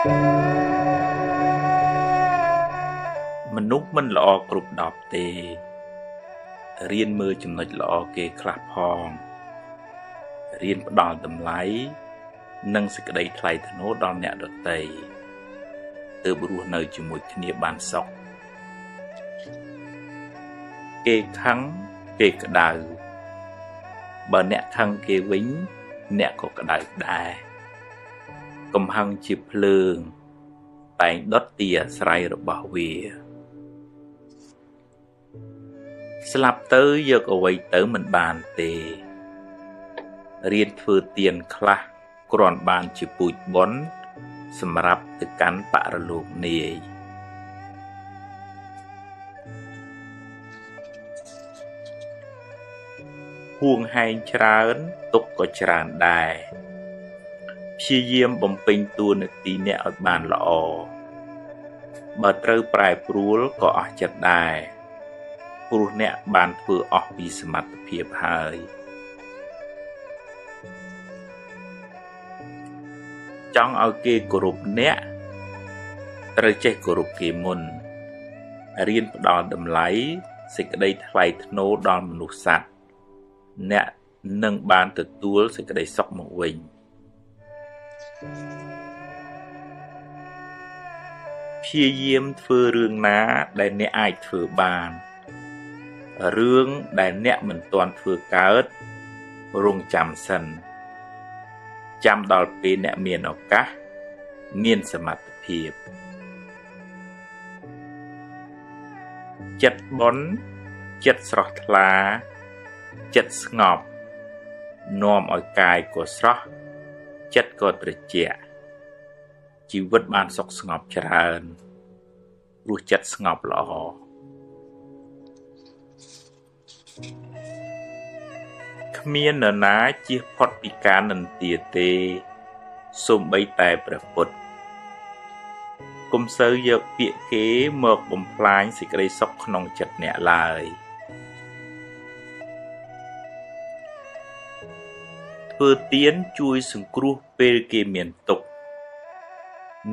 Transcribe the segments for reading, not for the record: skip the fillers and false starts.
មនុស្សមិនល្អគ្រប់10ទេរៀនមើលចំណុចល្អគេខ្លះផងរៀនផ្ដល់តម្លៃនិងសេចក្តីថ្លៃថ្នូរដល់អ្នកដទៃទើបរស់នៅជាមួយគ្នាបានសុខគេខឹងគេក្តៅបើអ្នកខឹងគេវិញអ្នកក៏ក្តៅដែរកំហឹងជាភ្លើងតែងដុតទីអាស្រ័យរបស់វាស្លាប់ទៅយកអ្វីទៅមិនបានទេរៀនធ្វើទានខ្លះគ្រាន់បានជាពូជបុណ្យសម្រាប់ទៅកាន់បរលោកនាយហួងហែងច្រើនទុក្ខក៏ច្រើនដែរព្យាយាមបំពេញតួនាទីអ្នកឲ្យបានល្អបើត្រូវប្រែប្រួលក៏អស់ចិត្តដែរព្រោះអ្នកបានធ្វើអស់ពីសមត្ថភាពហើយចង់ឲ្យគេគោរពអ្នកត្រូវចេះគោរពគេមុនរៀនផ្ដល់តម្លៃសេចក្តីថ្លៃថ្នូរដល់មនុស្សសត្វអ្នកនឹងបានទទួលសេចក្តីសុខមកវិញព្យាយាមធ្វើរឿងណាដែលអ្នកអាចធ្វើបានរឿងដែលអ្នកមិនទាន់ធ្វើកើតរងចាំសិនចាំដល់ពេលអ្នកមានឱកាសមានសមត្ថភាពចិត្តបុណ្យចិត្តស្រស់ថ្លាចិត្តស្ងប់នាំឲ្យកាយក៏ស្រស់ចិត្តក៏ត្រជាក់ជីវិតបានសុខស្ងប់ច្រើនព្រោះចិត្តស្ងប់ល្អគ្មាននរណាជៀសផុតពីការនិន្ទាទេសូម្បីតែព្រះពុទ្ធកុំសូវយកពាក្យគេមកបំផ្លាញសេចក្តីសុខក្នុងចិត្តអ្នកឡើយធ្វើទានជួយសង្គ្រោះពេលគេមានទុក្ខ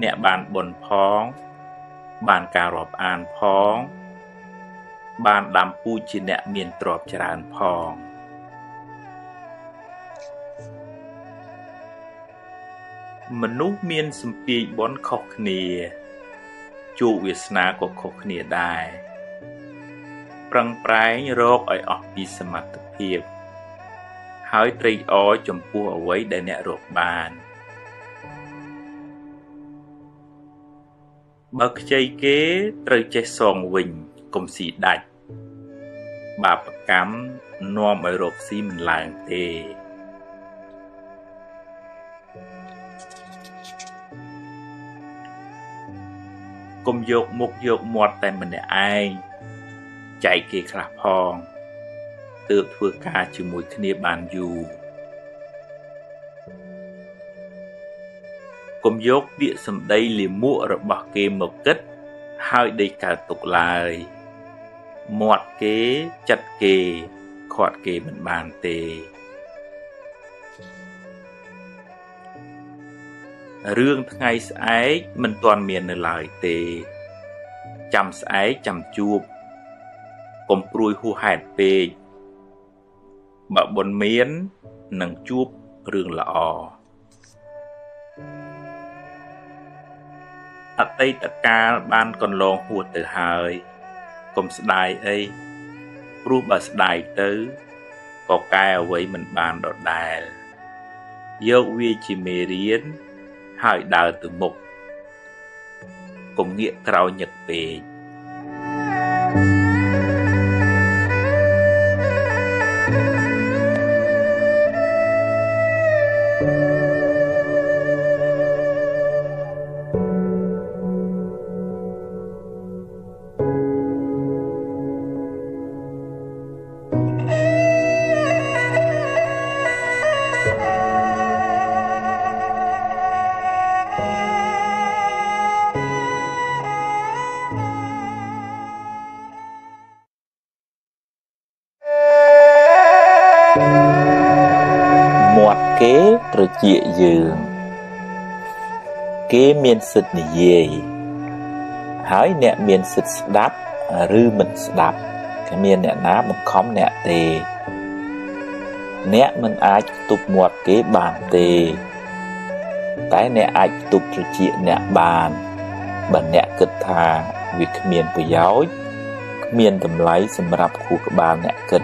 អ្នកបានបុណ្យផងបានការរាប់អានផងបានដាំពូជជាអ្នកមានទ្រព្យច្រើនផងមនុស្សមានសម្ពាយបុណ្យខុសគ្នាជោគវាសនាក៏ខុសគ្នាដែរប្រឹងប្រែងរកឲ្យអស់ពីសមត្ថភាពហើយត្រេកអរចំពោះអ្វីដែលអ្នករកបានបើខ្ចីគេត្រូវចេះសងវិញកុំស៊ីដាច់បាបកម្មនាំឲ្យរកស៊ីមិនឡើងទេកុំយកមុខយកមាត់តែម្នាក់ឯងចែកគេខ្លះផងទើបធ្វើការជាមួយគ្នាបានយូរកុំយកពាក្យសម្ដីលាមករបស់គេមកគិតហើយដេកកើតទុកឡើយមាត់គេចិត្តគេខាត់គេមិនបានទេរឿងថ្ងៃស្អែកមិនទាន់មាននៅឡើយទេចាំស្អែកចាំជួបកុំព្រួយហួសហេតុពេកបើបុណ្យមាននឹងជួបរឿងល្អអតីតកាលបានកន្លងហួសទៅហើយកុំស្ដាយអីព្រោះបើស្ដាយទៅក៏កែអ្វីមិនបានដដែលយកវាជាមេរៀនហើយដើរទៅមុខកុំងាកក្រោយញឹកពេក មាត់គេត្រចៀកយើង គេមានសិទ្ធិនិយាយហើយអ្នកមានសិទ្ធិស្ដាប់ឬមិនស្ដាប់គ្មានអ្នកណាបង្ខំអ្នកទេអ្នកមិនអាចខ្ទប់មាត់គេបានទេតែអ្នកអាចខ្ទប់ត្រចៀកអ្នកបានបើអ្នកគិតថាវាគ្មានប្រយោជន៍គ្មានតម្លៃសម្រាប់ខួរក្បាលអ្នកគិត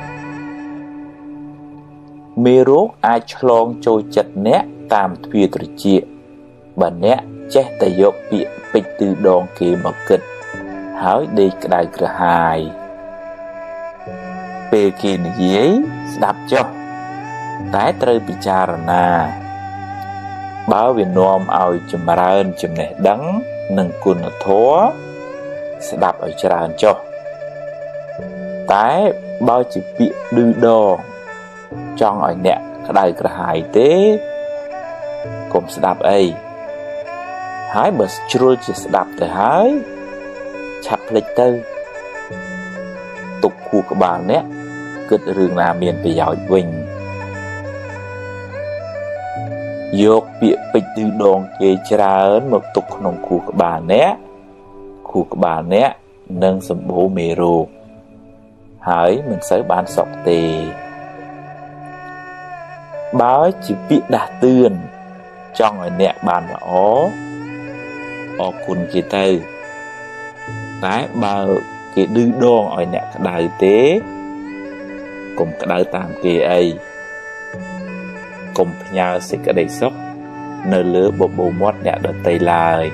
មេរោគអាចឆ្លងចូលចិត្តអ្នកតាមទ្វារត្រចៀកបើអ្នកចេះតែយកពាក្យពេចន៍ទឺដងគេមកគិតហើយដេកក្តៅក្រហាយពេលគេនិយាយស្ដាប់ចុះតែត្រូវពិចារណាបើវានាំឲ្យចម្រើនចំណេះដឹងនិងគុណធម៌ស្ដាប់ឲ្យច្រើនចុះតែបើជាពាក្យឌឺដងចង់ឲ្យអ្នកក្តៅក្រហាយទេកុំស្ដាប់អីហើយបើជ្រុលជាស្ដាប់ទៅហើយឆាប់ភ្លេចទៅទុកខួរក្បាលអ្នកគិតរឿងណាមានប្រយោជន៍វិញយកពាក្យពេចន៍ឌឺដងគេច្រើនមកទុកក្នុងខួរក្បាលអ្នកខួរក្បាលអ្នកនឹងសម្បូរមេរោគហើយមិនសូវបានសុខទេបើជាពាក្យដាស់តឿនចង់ឲ្យអ្នកបានល្អអរគុណគេទៅតែបើគេឌឺដងឲ្យអ្នកក្តៅទេកុំក្តៅតាមគេអីកុំផ្ញើសេចក្តីសុខនៅលើបបូរមាត់អ្នកដទៃឡើយ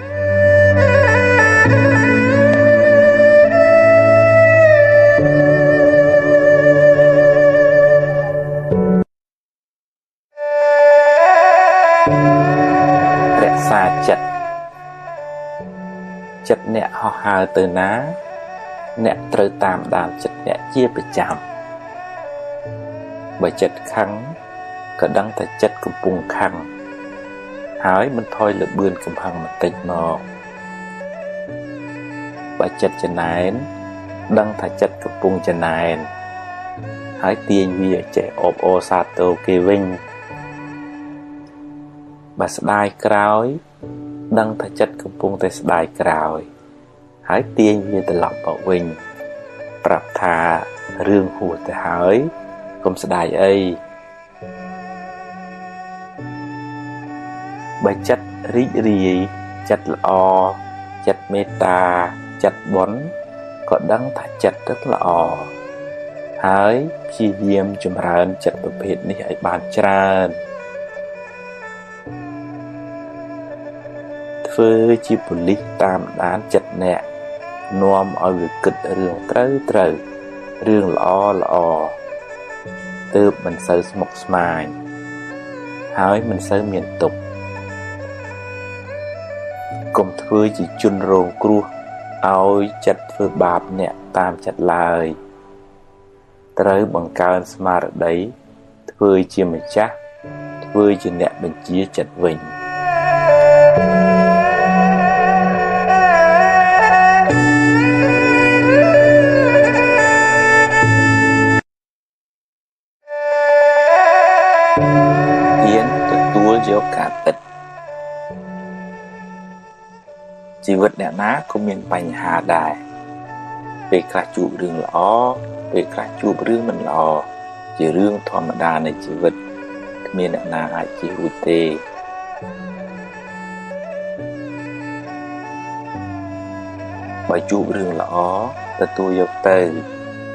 រក្សាចិត្តចិត្តអ្នកហោះហើរទៅណាអ្នកត្រូវតាមដានចិត្តអ្នកជាប្រចាំបើចិត្តខឹងក៏ដឹងតែចិត្តកំពុងខឹងហើយមិនថយល្បឿនកំហឹងបន្តិចមកបើចិត្តចំណែនដឹងថាចិត្តកំពុងចំណែនហើយទាញវាឲ្យចេះអបអរសាទរគេវិញបើស្ដាយក្រោយដឹងថាចិត្តកំពុងតែស្ដាយក្រោយហើយទាញវាត្រឡប់មកវិញប្រាប់ថារឿងហួសទៅហើយកុំស្ដាយអីបើចិត្តរីករាយចិត្តល្អចិត្តមេត្តាចិត្តបុណ្យក៏ដឹងថាចិត្តទៅល្អហើយព្យាយាមចម្រើនចិត្តប្រភេទនេះឲ្យបានច្រើនធ្វើជាប៉ូលីសតាមដានចិត្តអ្នកនាំឲ្យវាគិតរឿងត្រូវត្រូវរឿងល្អល្អទើបមិនសូវស្មុគស្មាញហើយមិនសូវមានទុក្ខកុំធ្វើជាជនរងគ្រោះឲ្យចិត្តធ្វើបាបអ្នកតាមចិត្តឡើយត្រូវបង្កើនស្មារតីធ្វើជាម្ចាស់ធ្វើជាអ្នកបញ្ជាចិត្តវិញហ៊ានទទួលយកការពិតជីវិតអ្នកណាក៏មានបញ្ហាដែរពេលខ្លះជួបរឿងល្អពេលខ្លះជួបរឿងមិនល្អជារឿងធម្មតានៃជីវិតគ្មានអ្នកណាអាចជៀសរួចទេបើជួបរឿងល្អទទួលយកទៅ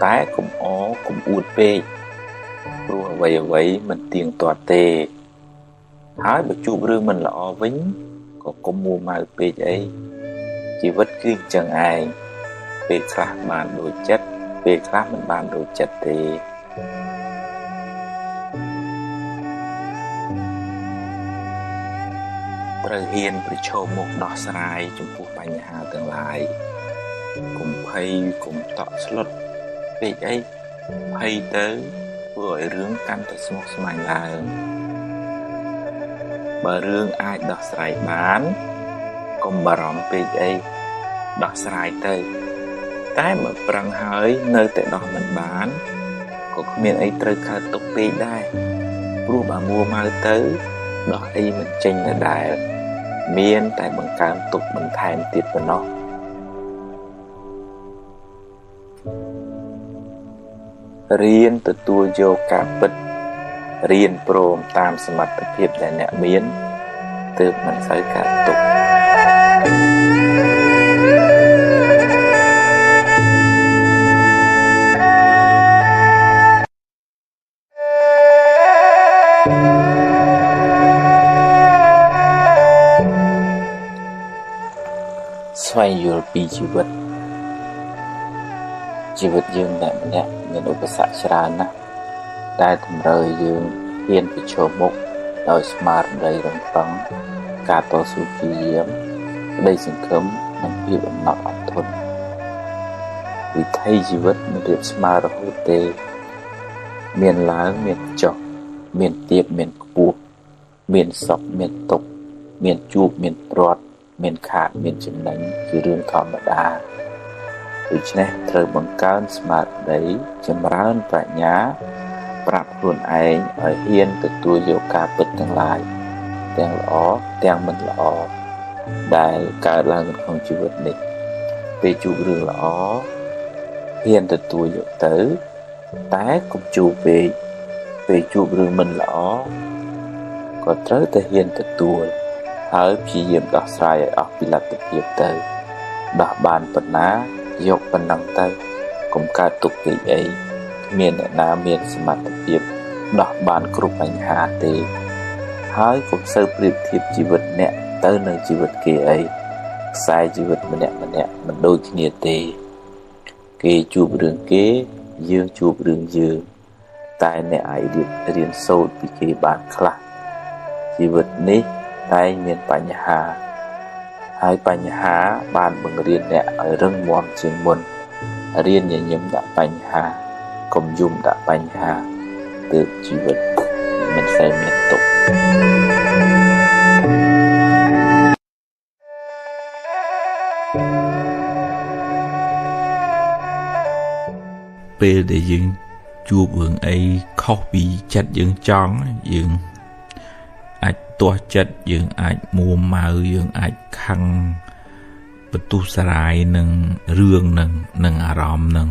តែកុំអកុំអួតពេកព្រោះអ្វីៗមិនទៀងទាត់ទេហើយបើជួបរឿងមិនល្អវិញក៏កុំមួម៉ៅពេកអីជីវិតគឺអញ្ចឹងឯងពេលខ្លះបានដូចចិត្តពេលខ្លះមិនបានដូចចិត្តទេត្រូវហ៊ានប្រឈមមុខដោះស្រាយចំពោះបញ្ហាទាំងឡាយកុំភ័យកុំតក់ស្លុតពេកអីភ័យទៅធ្វើឲ្យរឿងកាន់តែស្មុគស្មាញឡើងបើរឿងអាចដោះស្រាយបានកុំបារម្ភពេកអីដោះស្រាយទៅតែបើប្រឹងហើយនៅតែដោះមិនបានក៏គ្មានអីត្រូវកើតទុកពេកដែរព្រោះបើមួម៉ៅទៅដោះអីមិនចេញដដែល មានតែបង្កើនទុក្ខបន្ថែមទៀតប៉ុណ្ណោះរៀនទទួលយកការពិតរៀនព្រមតាមសមត្ថភាពដែលអ្នកមានទើបមិនសូវកើតទុក្ខស្វែងយល់ពីជីវិតជីវិតយើងម្នាក់ម្នាក់មានឧបសគ្គច្រើនណាស់ដែលតម្រូវឲ្យយើងហ៊ានប្រឈមមុខដោយស្មារតីរឹងប៉ឹងការតស៊ូព្យាយាមក្តីសង្ឃឹមនិងភាពអំណត់អត់ធន់វិថីជីវិតមិនរាបស្មើរហូតទេមានឡើងមានចុះមានទាបមានខ្ពស់មានសុខមានទុក្ខមានជួបមានព្រាត់មានខាតមានចំណេញជារឿងធម្មតាដូច្នេះត្រូវបង្កើនស្មារតីចម្រើនប្រាជ្ញាប្រាប់ខ្លួនឯងឲ្យហ៊ានទទួលយកការពិតទាំងឡាយទាំងល្អទាំងមិនល្អដែលកើតឡើងនៅក្នុងជីវិតនេះពេលជួបរឿងល្អហ៊ានទទួលយកទៅតែកុំជួបពេកពេលជួបរឿងមិនល្អក៏ត្រូវតែហ៊ានទទួលហើយព្យាយាមដោះស្រាយឲ្យអស់ពីលទ្ធភាពទៅដោះបានប៉ុណ្ណាយកប៉ុណ្ណឹងទៅកុំកើតទុក្ខពេកអីគ្មានអ្នកណាមានសមត្ថភាពដោះបានគ្រប់បញ្ហាទេហើយកុំសូវប្រៀបធៀបជីវិតអ្នកទៅនឹងជីវិតគេអីខ្សែជីវិតម្នាក់ម្នាក់មិនដូចគ្នាទេគេជួបរឿងគេយើងជួបរឿងយើងតែអ្នកអាចរៀនសូត្រពីគេបានខ្លះជីវិតនេះតែងមានបញ្ហាហើយបញ្ហាបានបង្រៀនអ្នកឲ្យរឹងមាំជាងមុនរៀនញញឹមដាក់បញ្ហាកុំយំដាក់បញ្ហាទើបជីវិតមិនសូវមានទុក្ខពេលដែលយើងជួបរឿងអីខុសពីចិត្តយើងចង់យើងអាចទាស់ចិត្តយើងអាចមួម៉ៅយើងអាចខឹងបន្ទុះសារាយនឹងរឿងនឹងនឹងអារម្មណ៍នឹង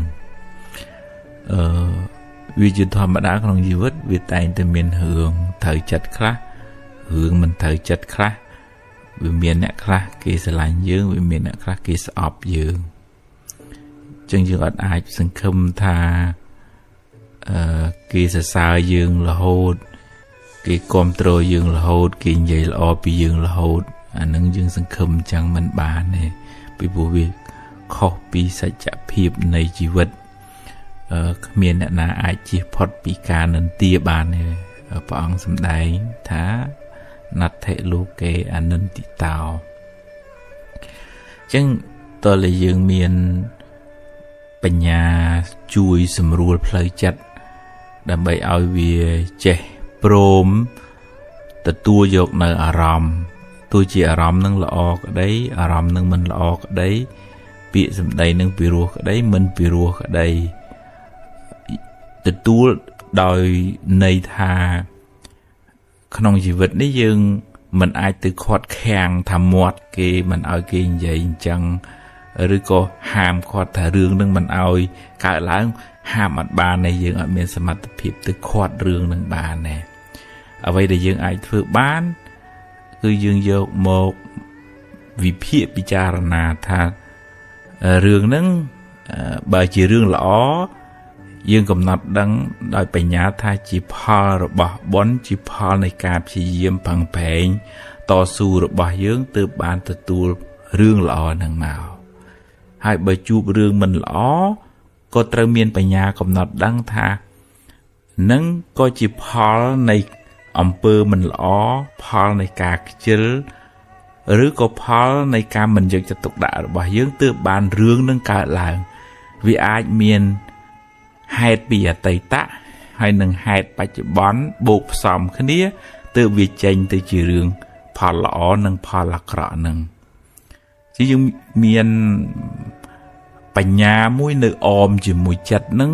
វាជាធម្មតាក្នុងជីវិតវាតែងតែមានរឿងត្រូវចិត្តខ្លះរឿងមិនត្រូវចិត្តខ្លះវាមានអ្នកខ្លះគេស្រឡាញ់យើងវាមានអ្នកខ្លះគេស្អប់យើងចឹងយើងអត់អាចសង្ឃឹមថាគេសរសើរយើងរហូតគេគាំទ្រយើងរហូតគេនិយាយល្អពីយើងរហូតអានឹងយើងសង្ឃឹមចឹងមិនបានទេពីព្រោះវាខុសពីសច្ចភាពនៃជីវិតគ្មានអ្នកណាអាចជៀសផុតពីការនិន្ទាបានទេព្រះអង្គសម្ដែងថាណដ្ឋិលោកេអនិន្ទិតោចឹងតើលើយើងមានបញ្ញាជួយសម្រួលផ្លូវចិត្តដើម្បីឲ្យវាចេះព្រមទទួលយកនៅអារម្មណ៍ទោះជាអារម្មណ៍នឹងល្អក្តីអារម្មណ៍នឹងមិនល្អក្តីពាក្យសម្ដីនឹងពិរោះក្តីមិនពិរោះក្តីទទួលដោយន័យថាក្នុងជីវិតនេះយើងមិនអាចទៅខាត់ខាំងថាមាត់គេមិនឲ្យគេនិយាយអញ្ចឹងឬក៏ហាមឃាត់ថារឿងនឹងមិនឲ្យកើតឡើងហាមអត់បានទេយើងអត់មានសមត្ថភាពទៅខាត់រឿងនឹងបានទេអ្វីដែលយើងអាចធ្វើបានគឺយើងយកមកវិភាគពិចារណាថារឿងនឹងបើជារឿងល្អយើងកំណត់ដឹងដោយបញ្ញាថាជាផលរបស់បុណ្យជាផលនៃការព្យាយាមប្រឹងប្រែងតស៊ូរបស់យើងទើបបានទទួលរឿងល្អនឹងមកហើយបើជួបរឿងមិនល្អក៏ត្រូវមានបញ្ញាកំណត់ដឹងថានឹងក៏ជាផលនៃអំពើមិនល្អផលនៃការខ្ជិលឬក៏ផលនៃការមិនយកចិត្តទុកដាក់របស់យើងទើបបានរឿងនឹងកើតឡើងវាអាចមានហេតុពីអតីតហើយនឹងហេតុបច្ចុប្បន្នបូកផ្សំគ្នាទើបវាចេញទៅជារឿងផលល្អនិងផលអាក្រក់នឹងជាយើងមានបញ្ញាមួយនៅអមជាមួយចិត្តនឹង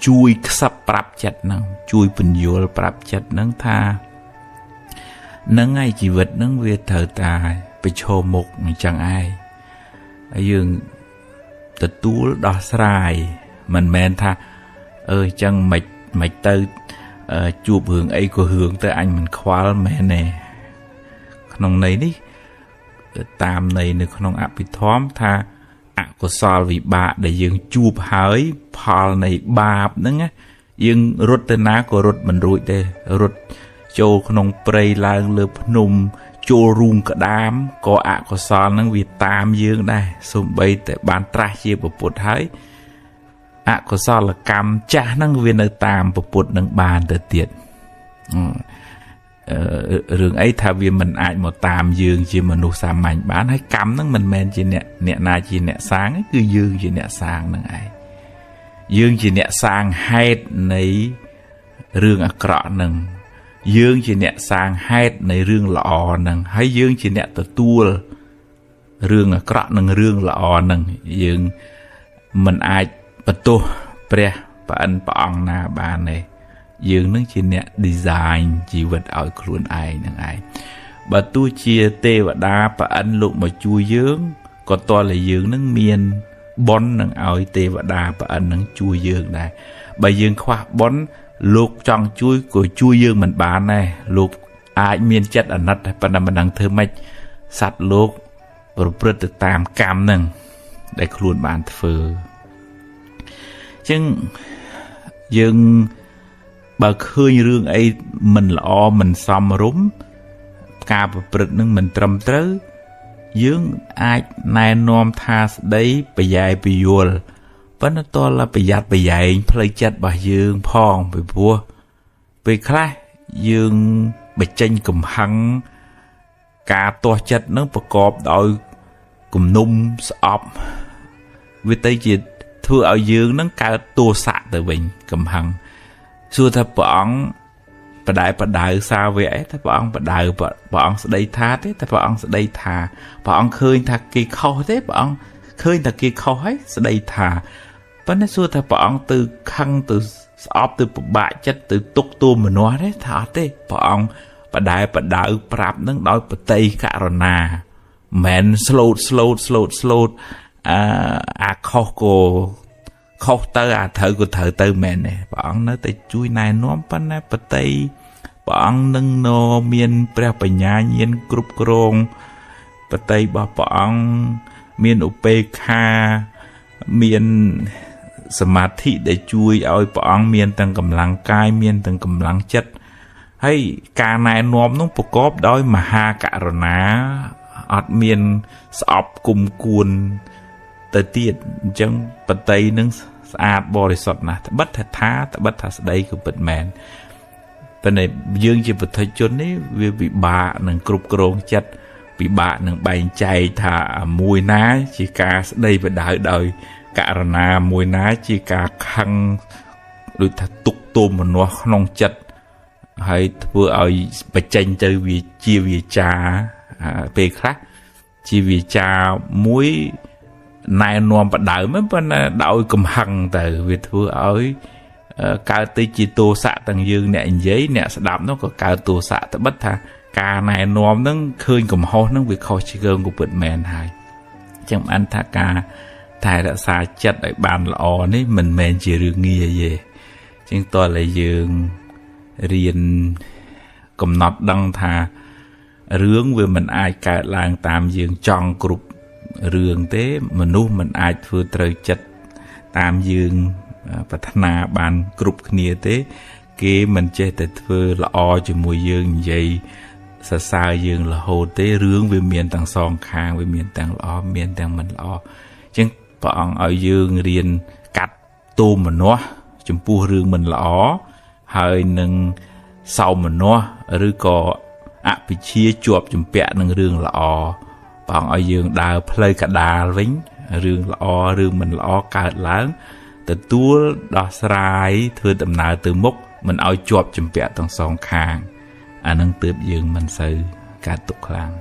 ជួយខ្សឹបប្រាប់ចិត្តនឹងជួយពន្យល់ប្រាប់ចិត្តនឹងថានឹងហើយជីវិតនឹងវាត្រូវតែ ប្រឈមមុខអញ្ចឹងឯងហើយយើងទទួលដោះស្រាយមិនមែនថាអញ្ចឹងមិនទៅជួបរឿងអីក៏រឿងទៅអញមិនខ្វល់មែនទេក្នុងន័យនេះតាមន័យនៅក្នុងអភិធម្មថាអកុសលវិបាកដែលយើងជួបហើយផលនៃបាបហ្នឹងយើងរត់ទៅណាក៏រត់មិនរួចដែររត់ចូលក្នុងព្រៃឡើងលើភ្នំចូលរូងក្តាមក៏អកុសលហ្នឹងវាតាមយើងដែរសូម្បីតែបានត្រាស់ជាពុទ្ធហើយអកុសលកម្មចាស់ហ្នឹងវានៅតាមពុទ្ធនឹងបានទៅទៀតរឿងអីថាវាមិនអាចមកតាមយើងជាមនុស្សសាមញ្ញបានហើយកម្មហ្នឹងមិនមែនជាអ្នកណាជាអ្នកសាងគឺយើងជាអ្នកសាងហ្នឹងឯងយើងជាអ្នកសាងហេតុនៃរឿងអាក្រក់ហ្នឹងយើងជាអ្នកសាងហេតុនៃរឿងល្អហ្នឹងហើយយើងជាអ្នកទទួលរឿងអាក្រក់និងរឿងល្អហ្នឹងយើងមិនអាចបន្ទោសព្រះប្រអិនព្រះអង្គណាបានទេយើងនឹងជាអ្នក design ជីវិតឲ្យខ្លួនឯងនឹងឯងបើទោះជាទេវតាប្រអិនលោកមកជួយយើងក៏តើយើងនឹងមានបុណ្យនឹងឲ្យទេវតាប្រអិននឹងជួយយើងដែរបើយើងខ្វះបុណ្យលោកចង់ជួយក៏ជួយយើងមិនបានដែរលោកអាចមានចិត្តអាណិតតែប៉ុន្តែមិនដឹងធ្វើម៉េចសត្វលោកប្រព្រឹត្តទៅតាមកម្មនឹងដែលខ្លួនបានធ្វើអញ្ចឹងយើងបើឃើញរឿងអីមិនល្អមិនសមរម្យការប្រព្រឹត្តនឹងមិនត្រឹមត្រូវយើងអាចណែនាំថាស្ដីប្រយែពយល់ប៉ុន្តែតលប្រយ័ត្នប្រយែងផ្លូវចិត្តរបស់យើងផងពីព្រោះពេលខ្លះយើងបញ្ចេញកំហឹងការទាស់ចិត្តនឹងប្រកបដោយគំនុំស្អប់វាទៅជាធ្វើឲ្យយើងនឹងកើតទោសៈទៅវិញកំហឹងសួរថាព្រះអង្គបដិបដៅសាវកឯតែព្រះអង្គបដៅព្រះអង្គស្ដីថាទេតែព្រះអង្គស្ដីថាព្រះអង្គឃើញថាគេខុសទេព្រះអង្គឃើញថាគេខុសហើយស្ដីថាប៉ុន្តែសួរថាព្រះអង្គទៅខឹងទៅស្អប់ទៅពិបាកចិត្តទៅទុកទោមនស្សទេថាអត់ទេព្រះអង្គបដិបដៅប្រាប់នឹងដោយបតីករណាមិនស្លូតស្លូតស្លូតស្លូតអាខុសក៏ខុសទៅអាត្រូវក៏ត្រូវទៅមែនទេព្រះអង្គនៅតែជួយណែនាំប៉ុន្តែបតីព្រះអង្គនឹងនមានព្រះបញ្ញាញាណគ្រប់គ្រងបតីរបស់ព្រះអង្គមានឧបេក្ខាមានសមាធិដែលជួយឲ្យព្រះអង្គមានទាំងកម្លាំងកាយមានទាំងកម្លាំងចិត្តហើយការណែនាំនោះប្រកបដោយមហាករុណាអត់មានស្អប់គុំគួនទៅទៀតអញ្ចឹងបតីនឹងស្អាតបរិសុទ្ធណាស់ត្បិតថាត្បិតថាស្ដីក៏ពិតមែនប៉ុន្តែយើងជាពុទ្ធជននេះវាពិបាកនឹងគ្រប់គ្រងចិត្តពិបាកនឹងបែងចែកថាមួយណាជាការស្ដីបដៅដោយករណាមួយណាជាការខឹងដូចថាទុកទោមនស្សក្នុងចិត្តហើយធ្វើឲ្យបញ្ចេញទៅវាជាវាចាពេលខ្លះជាវាចាមួយណែនាំបដៅមិនប៉ុន្តែដោយកំហឹងទៅវាធ្វើឲ្យកើតទៅជាទោសៈទាំងយើងអ្នកនិយាយអ្នកស្ដាប់នោះក៏កើតទោសៈត្បិតថាការណែនាំនឹងឃើញកំហុសនឹងវាខុសឆ្គងក៏ពិតមែនហើយអញ្ចឹងបានថាការថែរក្សាចិត្តឲ្យបានល្អនេះមិនមែនជារឿងងាយទេជាងតើឲ្យយើងរៀនកំណត់ដឹងថារឿងវាមិនអាចកើតឡើងតាមយើងចង់គ្រប់រឿងទេមនុស្សមិនអាចធ្វើត្រូវចិត្តតាមយើងប្រាថ្នាបានគ្រប់គ្នាទេគេមិនចេះតែធ្វើល្អជាមួយយើងនិយាយសរសើរយើងរហូតទេរឿងវាមានទាំងសងខាងវាមានទាំងល្អមានទាំងមិនល្អអញ្ចឹងព្រះអង្គឲ្យយើងរៀនកាត់ទោមនស្សចំពោះរឿងមិនល្អហើយនឹងសោមនស្សឬក៏អភិជាជាប់ជំពាក់នឹងរឿងល្អព្រះអង្គឲ្យយើងដើរផ្លូវកដាលវិញរឿងល្អរឿងមិនល្អកើតឡើងទទួលដោះស្រាយធ្វើដំណើរទៅមុខមិនឲ្យជាប់ជំពាក់ទាំងសងខាងអានឹងទើបយើងមិនសូវកើតទុក្ខខ្លាំង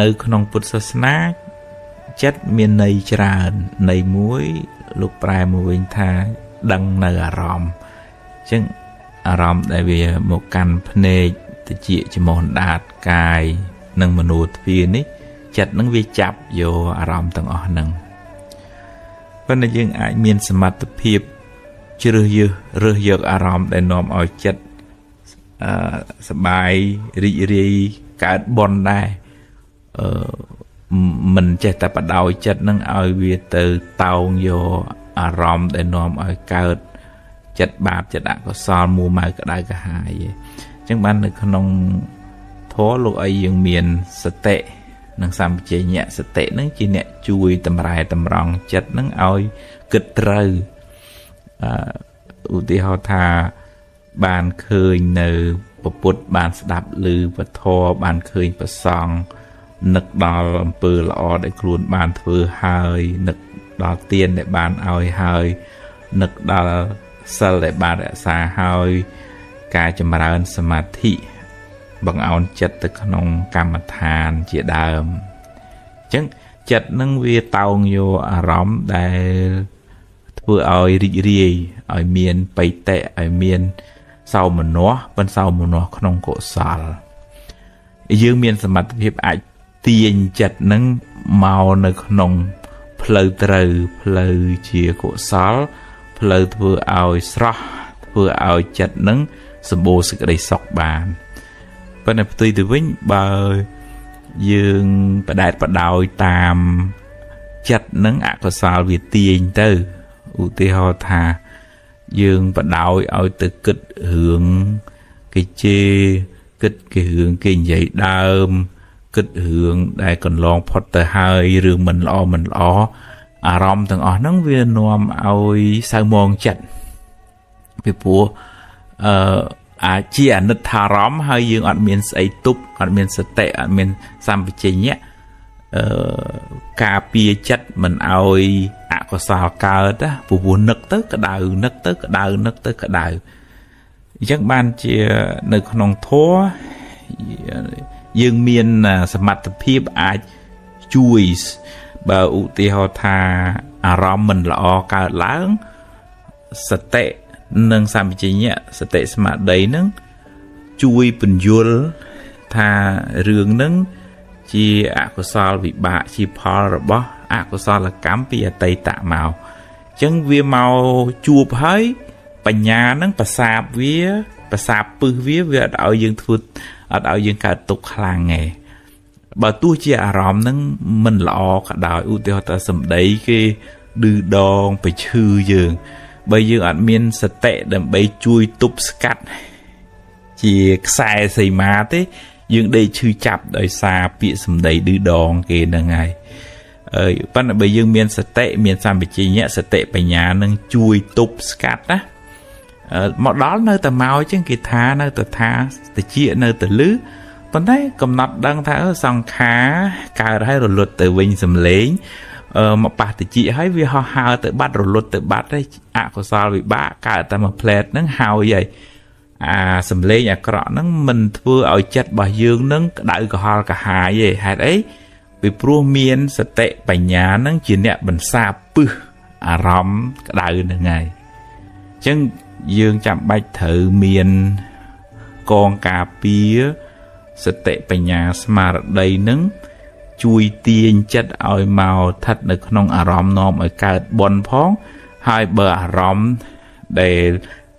នៅក្នុងពុទ្ធសាសនាចិត្តមានន័យច្រើនន័យមួយលោកប្រែមកវិញថាដឹងនៅអារម្មណ៍អញ្ចឹងអារម្មណ៍ដែលវាមកកាន់ភ្នែកតិចច្រមុះអណ្ដាតកាយនិងមនោទ្វានេះចិត្តនឹងវាចាប់យកអារម្មណ៍ទាំងអស់ហ្នឹងប៉ុន្តែយើងអាចមានសមត្ថភាពជ្រើសរើសរើសយកអារម្មណ៍ដែលនាំឲ្យចិត្តសប្បាយរីករាយកើតបុណ្យដែរមិនចេះតែបដោយចិត្តនឹងឲ្យវាទៅតោងយកអារម្មណ៍ដែលនាំឲ្យកើតចិត្តបាបចិត្តអកុសលមួម៉ៅក្តៅក្រហាយទេអញ្ចឹងបាននៅក្នុងធម៌លោកឲ្យយើងមានសតិនិងសម្បជញ្ញៈសតិនឹងជាអ្នកជួយតម្រែតម្រង់ចិត្តនឹងឲ្យគិតត្រូវឧទាហរណ៍ថាបានឃើញនៅពុទ្ធបានស្ដាប់ឮពធបានឃើញព្រះសង្ឃនឹកដល់អំពើល្អដែលខ្លួនបានធ្វើហើយនឹកដល់ទានដែលបានឲ្យហើយនឹកដល់សិលដែលបានរក្សាហើយការចម្រើនសមាធិបង្អោនចិត្តទៅក្នុងកម្មដ្ឋានជាដើមអញ្ចឹងចិត្តនឹងវាតោងយកអារម្មណ៍ដែលធ្វើឲ្យរីករាយឲ្យមានបិតិឲ្យមានសោមនស្សប៉ុន្តែសោមនស្សក្នុងកុសលយើងមានសមត្ថភាពអាចទាញចិត្តនឹងមកនៅក្នុងផ្លូវត្រូវផ្លូវជាកុសលផ្លូវធ្វើឲ្យស្រស់ធ្វើឲ្យចិត្តនឹងសម្បូរសេចក្តីសុខបានប៉ុន្តែផ្ទុយទៅវិញបើយើងបដែតបដោយតាមចិត្តនឹងអកុសលវាទាញទៅឧទាហរណ៍ថាយើងបដោយឲ្យទៅគិតរឿងគេជេរគិតគេរឿងគេនិយាយដើមគិតរឿងដែលកន្លងផុតទៅហើយរឿងមិនល្អមិនល្អអារម្មណ៍ទាំងអស់ហ្នឹងវានាំឲ្យសៅមងចិត្តពីព្រោះអាចជាអនិច្ចារម្មណ៍ហើយយើងអត់មានស្អីទប់អត់មានសតិអត់មានសម្បជញ្ញៈការពារចិត្តមិនឲ្យអកុសលកើតណាព្រោះនឹកទៅក្តៅនឹកទៅក្តៅនឹកទៅក្តៅអញ្ចឹងបានជានៅក្នុងធម៌យើងមានសមត្ថភាពអាចជួយបើឧទាហរណ៍ថាអារម្មណ៍មិនល្អកើតឡើងសតិនិងសម្បជញ្ញៈសតិស្មារតីនឹងជួយពន្យល់ថារឿងនឹងជាអកុសលវិបាកជាផលរបស់អកុសលកម្មពីអតីតមកអញ្ចឹងវាមកជួបហើយបញ្ញានឹងប្រសាបវាប្រសាបពឹសវាវាអត់ឲ្យយើងធ្វើអត់ឲ្យយើងកើតទុក្ខខ្លាំងទេបើទោះជាអារម្មណ៍នឹងមិនល្អក៏ដោយឧទាហរណ៍ថាសម្ដីគេឌឺដងប្រឈឺយើងបើយើងអត់មានសតិដើម្បីជួយទប់ស្កាត់ជាខ្សែសីមាទេយើងដេកឈឺចាប់ដោយសារពាក្យសម្ដីឌឺដងគេហ្នឹងហើយប៉ុន្តែបើយើងមានសតិមានសម្បជញ្ញៈសតិបញ្ញានឹងជួយទប់ស្កាត់ណាមកដល់នៅតែមកអញ្ចឹងគេថានៅតែថាតិចនៅតែលឺប៉ុន្តែកំណត់ដឹងថាសង្ខារកើតហើយរលត់ទៅវិញសំឡេងមកប៉ះតិចហើយវាហោះហើរទៅបាត់រលត់ទៅបាត់ហើយអកុសលវិបាកកើតតែមួយផ្លែតហ្នឹងហើយហើយអាសំឡេងអាក្រក់ហ្នឹងមិនធ្វើឲ្យចិត្តរបស់យើងហ្នឹងក្តៅក្រហល់ក្រហាយទេហេតុអីពីព្រោះមានសតិបញ្ញាហ្នឹងជាអ្នកបន្សាបពឹសអារម្មណ៍ក្តៅហ្នឹងហើយអញ្ចឹងយើងចាំបាច់ត្រូវមានកងការពារសតិបញ្ញាស្មារតីនឹងជួយទាញចិត្តឲ្យមកស្ថិតនៅក្នុងអារម្មណ៍នាំឲ្យកើតបុណ្យផងហើយបើអារម្មណ៍ដែល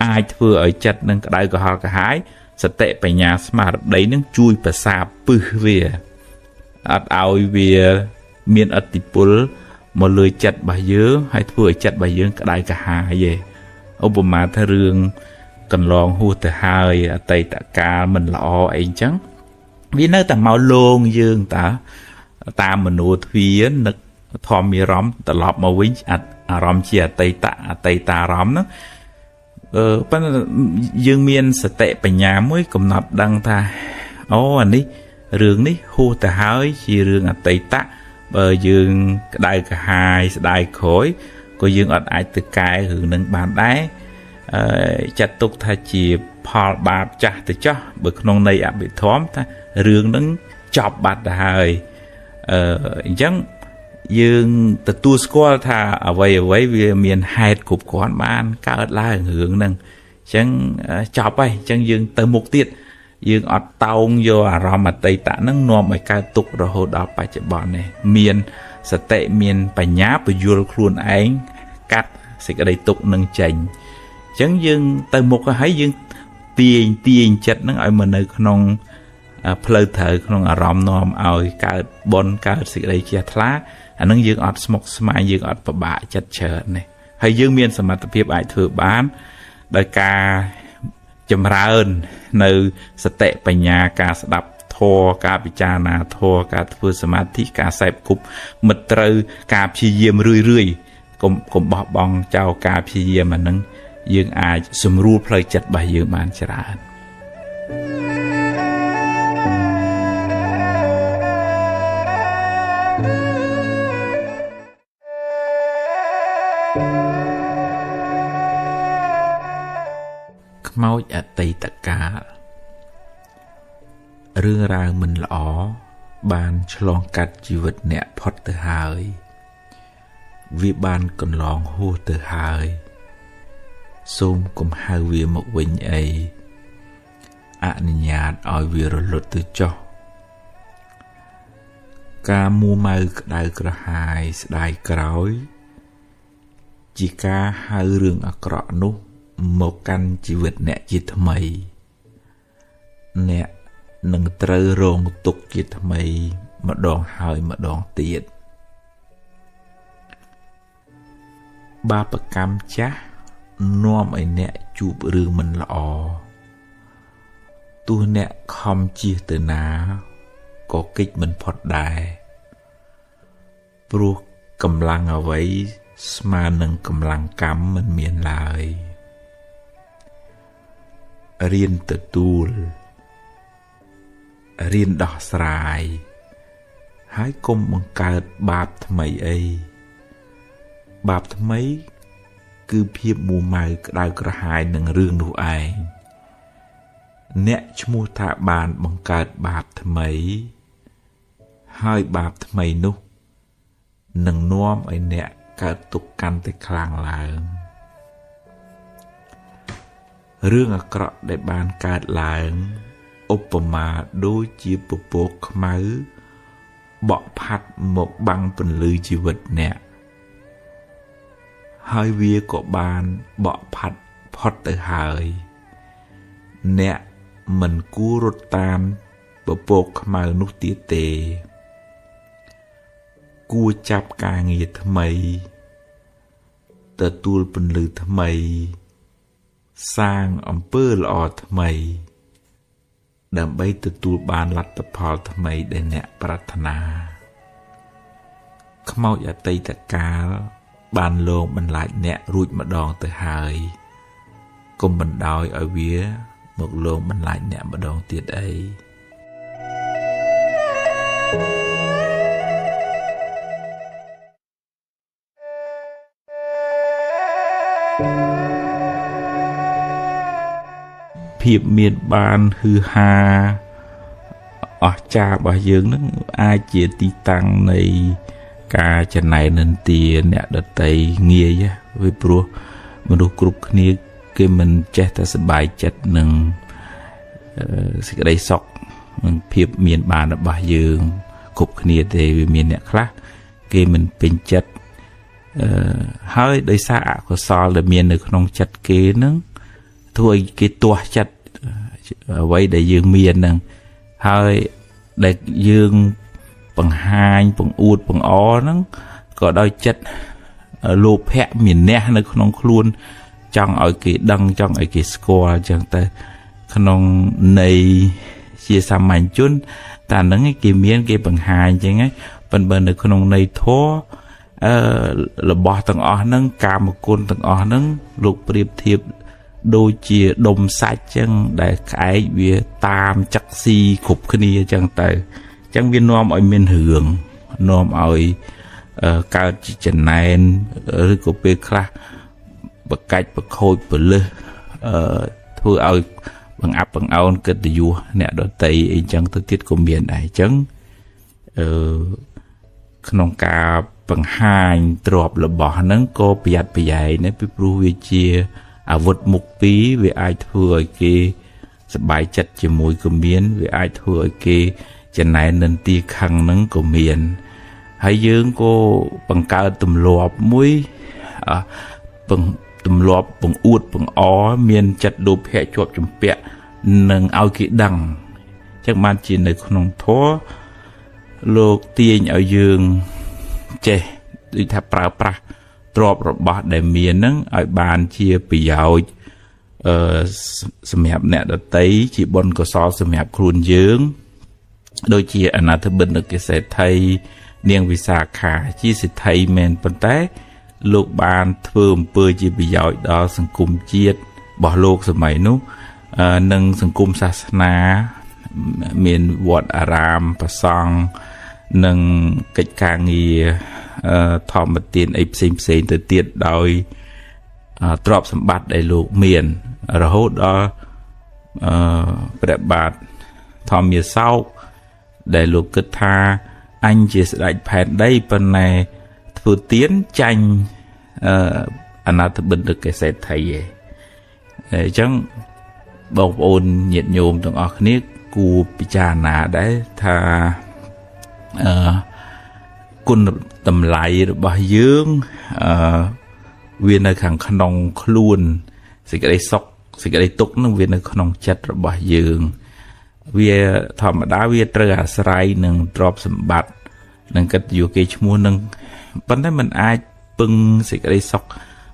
អាចធ្វើឲ្យចិត្តនឹងក្តៅក្រហល់ក្រហាយសតិបញ្ញាស្មារតីនឹងជួយប្រសាបពឹសវាអត់ឲ្យវាមានឥទ្ធិពលមកលើចិត្តរបស់យើងហើយធ្វើឲ្យចិត្តរបស់យើងក្តៅក្រហាយទេឧបមាថារឿងកន្លងហួសទៅហើយអតីតកាលមិនល្អអីចឹងវានៅតែមកលងយើងតើតាមមនោទ្វានឹកធម្មអារម្មណ៍ត្រឡប់មកវិញអារម្មណ៍ជាអតីតអតីតារម្មណ៍ហ្នឹងប៉ុន្តែយើងមានសតិបញ្ញាមួយកំណត់ដឹងថាអូអានេះរឿងនេះហួសទៅហើយជារឿងអតីតបើយើងក្តៅក្រហាយស្ដាយក្រោយក៏យើងអត់អាចទៅកែរឿងនឹងបានដែរចាត់ទុកថាជាផលបាបចាស់ទៅចោះបើក្នុងន័យអភិធម្មថារឿងនឹងចប់បាត់ទៅហើយ អញ្ចឹងយើងទទួលស្គាល់ថាអ្វីអ្វីវាមានហេតុគ្រប់គ្រាន់បានកើតឡើងរឿងហ្នឹងអញ្ចឹងចប់ហើយអញ្ចឹងយើងទៅមុខទៀតយើងអត់តោងយកអារម្មណ៍អតីតហ្នឹងនាំឲ្យកើតទុក្ខរហូតដល់បច្ចុប្បន្ននេះមានសតិមានបញ្ញាពយល់ខ្លួនឯងកាត់សេចក្តីទុក្ខនឹងចេញអញ្ចឹងយើងទៅមុខហើយយើងទាញចិត្តហ្នឹងឲ្យមកនៅក្នុងផ្លូវត្រូវក្នុងអារម្មណ៍នាំឲ្យកើតបុណ្យកើតសេចក្តីជ្រះថ្លាអានឹងយើងអត់ស្មុគស្មាញយើងអត់ពិបាកចិត្តច្រើននេះហើយយើងមានសមត្ថភាពអាចធ្វើបានដោយការចម្រើននៅសតិបញ្ញាការស្ដាប់ធម៌ការពិចារណាធម៌ការធ្វើសមាធិការសេពគប់មិត្តត្រូវការព្យាយាមរឿយរឿយកុំបោះបង់ចោលការព្យាយាមអានឹងយើងអាចសម្រួលផ្លូវចិត្តរបស់យើងបានច្រើនខ្មោចអតីតកាលរឿងរ៉ាវមិនល្អបានឆ្លងកាត់ជីវិតអ្នកផុតទៅហើយវាបានកន្លងហួសទៅហើយសូមកុំហៅវាមកវិញអីអនុញ្ញាតឲ្យវារលត់ទៅចុះការមួម៉ៅក្តៅក្រហាយស្ដាយក្រោយជាការហៅរឿងអាក្រក់នោះមកកាន់ជីវិតអ្នកជាថ្មីអ្នកនឹងត្រូវរងទុក្ខជាថ្មីម្ដងហើយម្ដងទៀតបាបកម្មចាស់នាំឲ្យអ្នកជួបរឿងមិនល្អទោះអ្នកខំជៀសទៅណាក៏គេចមិនផុតដែរព្រោះកម្លាំងអ្វីស្មើនឹងកម្លាំងកម្មមិនមានឡើយរៀនទទួលរៀនដោះស្រាយហើយកុំបង្កើតបាបថ្មីអីបាបថ្មីគឺភាពមួម៉ៅក្តៅក្រហាយនឹងរឿងនោះឯងអ្នកឈ្មោះថាបានបង្កើតបាបថ្មីហើយបាបថ្មីនោះនឹងនាំឲ្យអ្នកកើតទុក្ខកាន់តែខ្លាំងឡើងរឿងអាក្រក់ដែលបានកើតឡើងឧបមាដូចជាពពកខ្មៅបក់ផាត់មកបាំងពន្លឺជីវិតអ្នកហើយវាក៏បានបក់ផាត់ផុតទៅហើយអ្នកមិនគួររត់តាមពពកខ្មៅនោះទៀតទេគួរចាប់ការងារថ្មីទទួលពន្លឺថ្មីសាងអំពើល្អថ្មីដើម្បីទទួលបានលទ្ធផលថ្មីដែលអ្នកប្រាថ្នាខ្មោចអតីតកាលបានលងបន្លាចអ្នករួចម្ដងទៅហើយកុំបណ្ដោយឲ្យវាមកលងបន្លាចអ្នកម្ដងទៀតអីភាពមានបានហឺហាអស្ចារ្យរបស់យើងនឹងអាចជាទីតាំងនៃការចំណែននិន្ទាអ្នកដតីងាយវាព្រោះមនុស្សគ្រប់គ្នាគេមិនចេះតែសប្បាយចិត្តនឹងសេចក្តីសុខនឹងភាពមានបានរបស់យើងគ្រប់គ្នាទេវាមានអ្នកខ្លះគេមិនពេញចិត្តហើយដោយសារអកុសលដែលមាននៅក្នុងចិត្តគេនឹងធ្វើឲ្យគេទាស់ចិត្តអ្វីដែលយើងមានហ្នឹងហើយដែលយើងបង្ហាញបង្អួតបង្អហ្នឹងក៏ដោយចិត្តលោភៈមានះនៅក្នុងខ្លួនចង់ឲ្យគេដឹងចង់ឲ្យគេស្គាល់អញ្ចឹងទៅក្នុងន័យជាសាមញ្ញជនតែហ្នឹងគេមានគេបង្ហាញអញ្ចឹងហ្នឹងប៉ុន្តែនៅក្នុងន័យធម៌របស់ទាំងអស់ហ្នឹងកាមគុណទាំងអស់ហ្នឹងលោកប្រៀបធៀបដូចជាដុំសាច់ចឹងដែលក្អែកវាតាមចឹកស៊ីគ្រប់គ្នាចឹងទៅចឹងវានាំឲ្យមានរឿងនាំឲ្យកើតជាចំណែនឬក៏ពេលខ្លះបកាច់បខូចពលឹះធ្វើឲ្យបង្អាប់បង្អោនកិត្តិយសអ្នកដតីអីចឹងទៅទៀតក៏មានដែរចឹង ក្នុងការបង្ហាញទ្រព្យរបស់ហ្នឹងក៏ប្រយ័ត្នប្រយែងដែរពីព្រោះវាជាអាវុធមុខពីរវាអាចធ្វើឲ្យគេសប្បាយចិត្តជាមួយក៏មានវាអាចធ្វើឲ្យគេចំណែននិន្ទាខឹងហ្នឹងក៏មានហើយយើងក៏បង្កើតទម្លាប់មួយទម្លាប់បង្អួតបង្អមានចិត្តលោភៈជាប់ជំពាក់នឹងឲ្យគេដឹងចឹងបានជានៅក្នុងធម៌លោកទាញឲ្យយើងចេះដូចថាប្រើប្រាស់ទ្រព្យរបស់ដែលមានហ្នឹងឲ្យបានជាប្រយោជន៍សម្រាប់អ្នកដទៃជាបុណ្យកុសលសម្រាប់ខ្លួនយើងដូចជាអនាថបិណ្ឌកសេដ្ឋីនាងវិសាខាជាសេដ្ឋីមែនប៉ុន្តែលោកបានធ្វើអំពើជាប្រយោជន៍ដល់សង្គមជាតិរបស់លោកសម័យនោះនិងសង្គមសាសនាមានវត្តអារាមព្រះសង្ឃនិងកិច្ចការងារធម្មទានអីផ្សេងផ្សេងទៅទៀតដោយទ្រព្យសម្បត្តិដែលលោកមានរហូតដល់ព្រះបាទធម្មាសោកដែលលោកគិតថាអញជាស្ដេចផែនដីប៉ុន្តែធ្វើទានចាញ់អនាថបិណ្ឌកសេដ្ឋីឯងអញ្ចឹងបងប្អូនញាតិញោមទាំងអស់គ្នាគួរពិចារណាដែរថាគុណតម្លៃរបស់យើងវានៅខាងក្នុងខ្លួនសេចក្តីសុខសេចក្តីទុក្ខនឹងវានៅក្នុងចិត្តរបស់យើងវាធម្មតាវាត្រូវអាស្រ័យនឹងទ្រព្យសម្បត្តិនិងកិត្តិយសគេឈ្មោះនឹងប៉ុន្តែมันអាចពឹងសេចក្តីសុខរ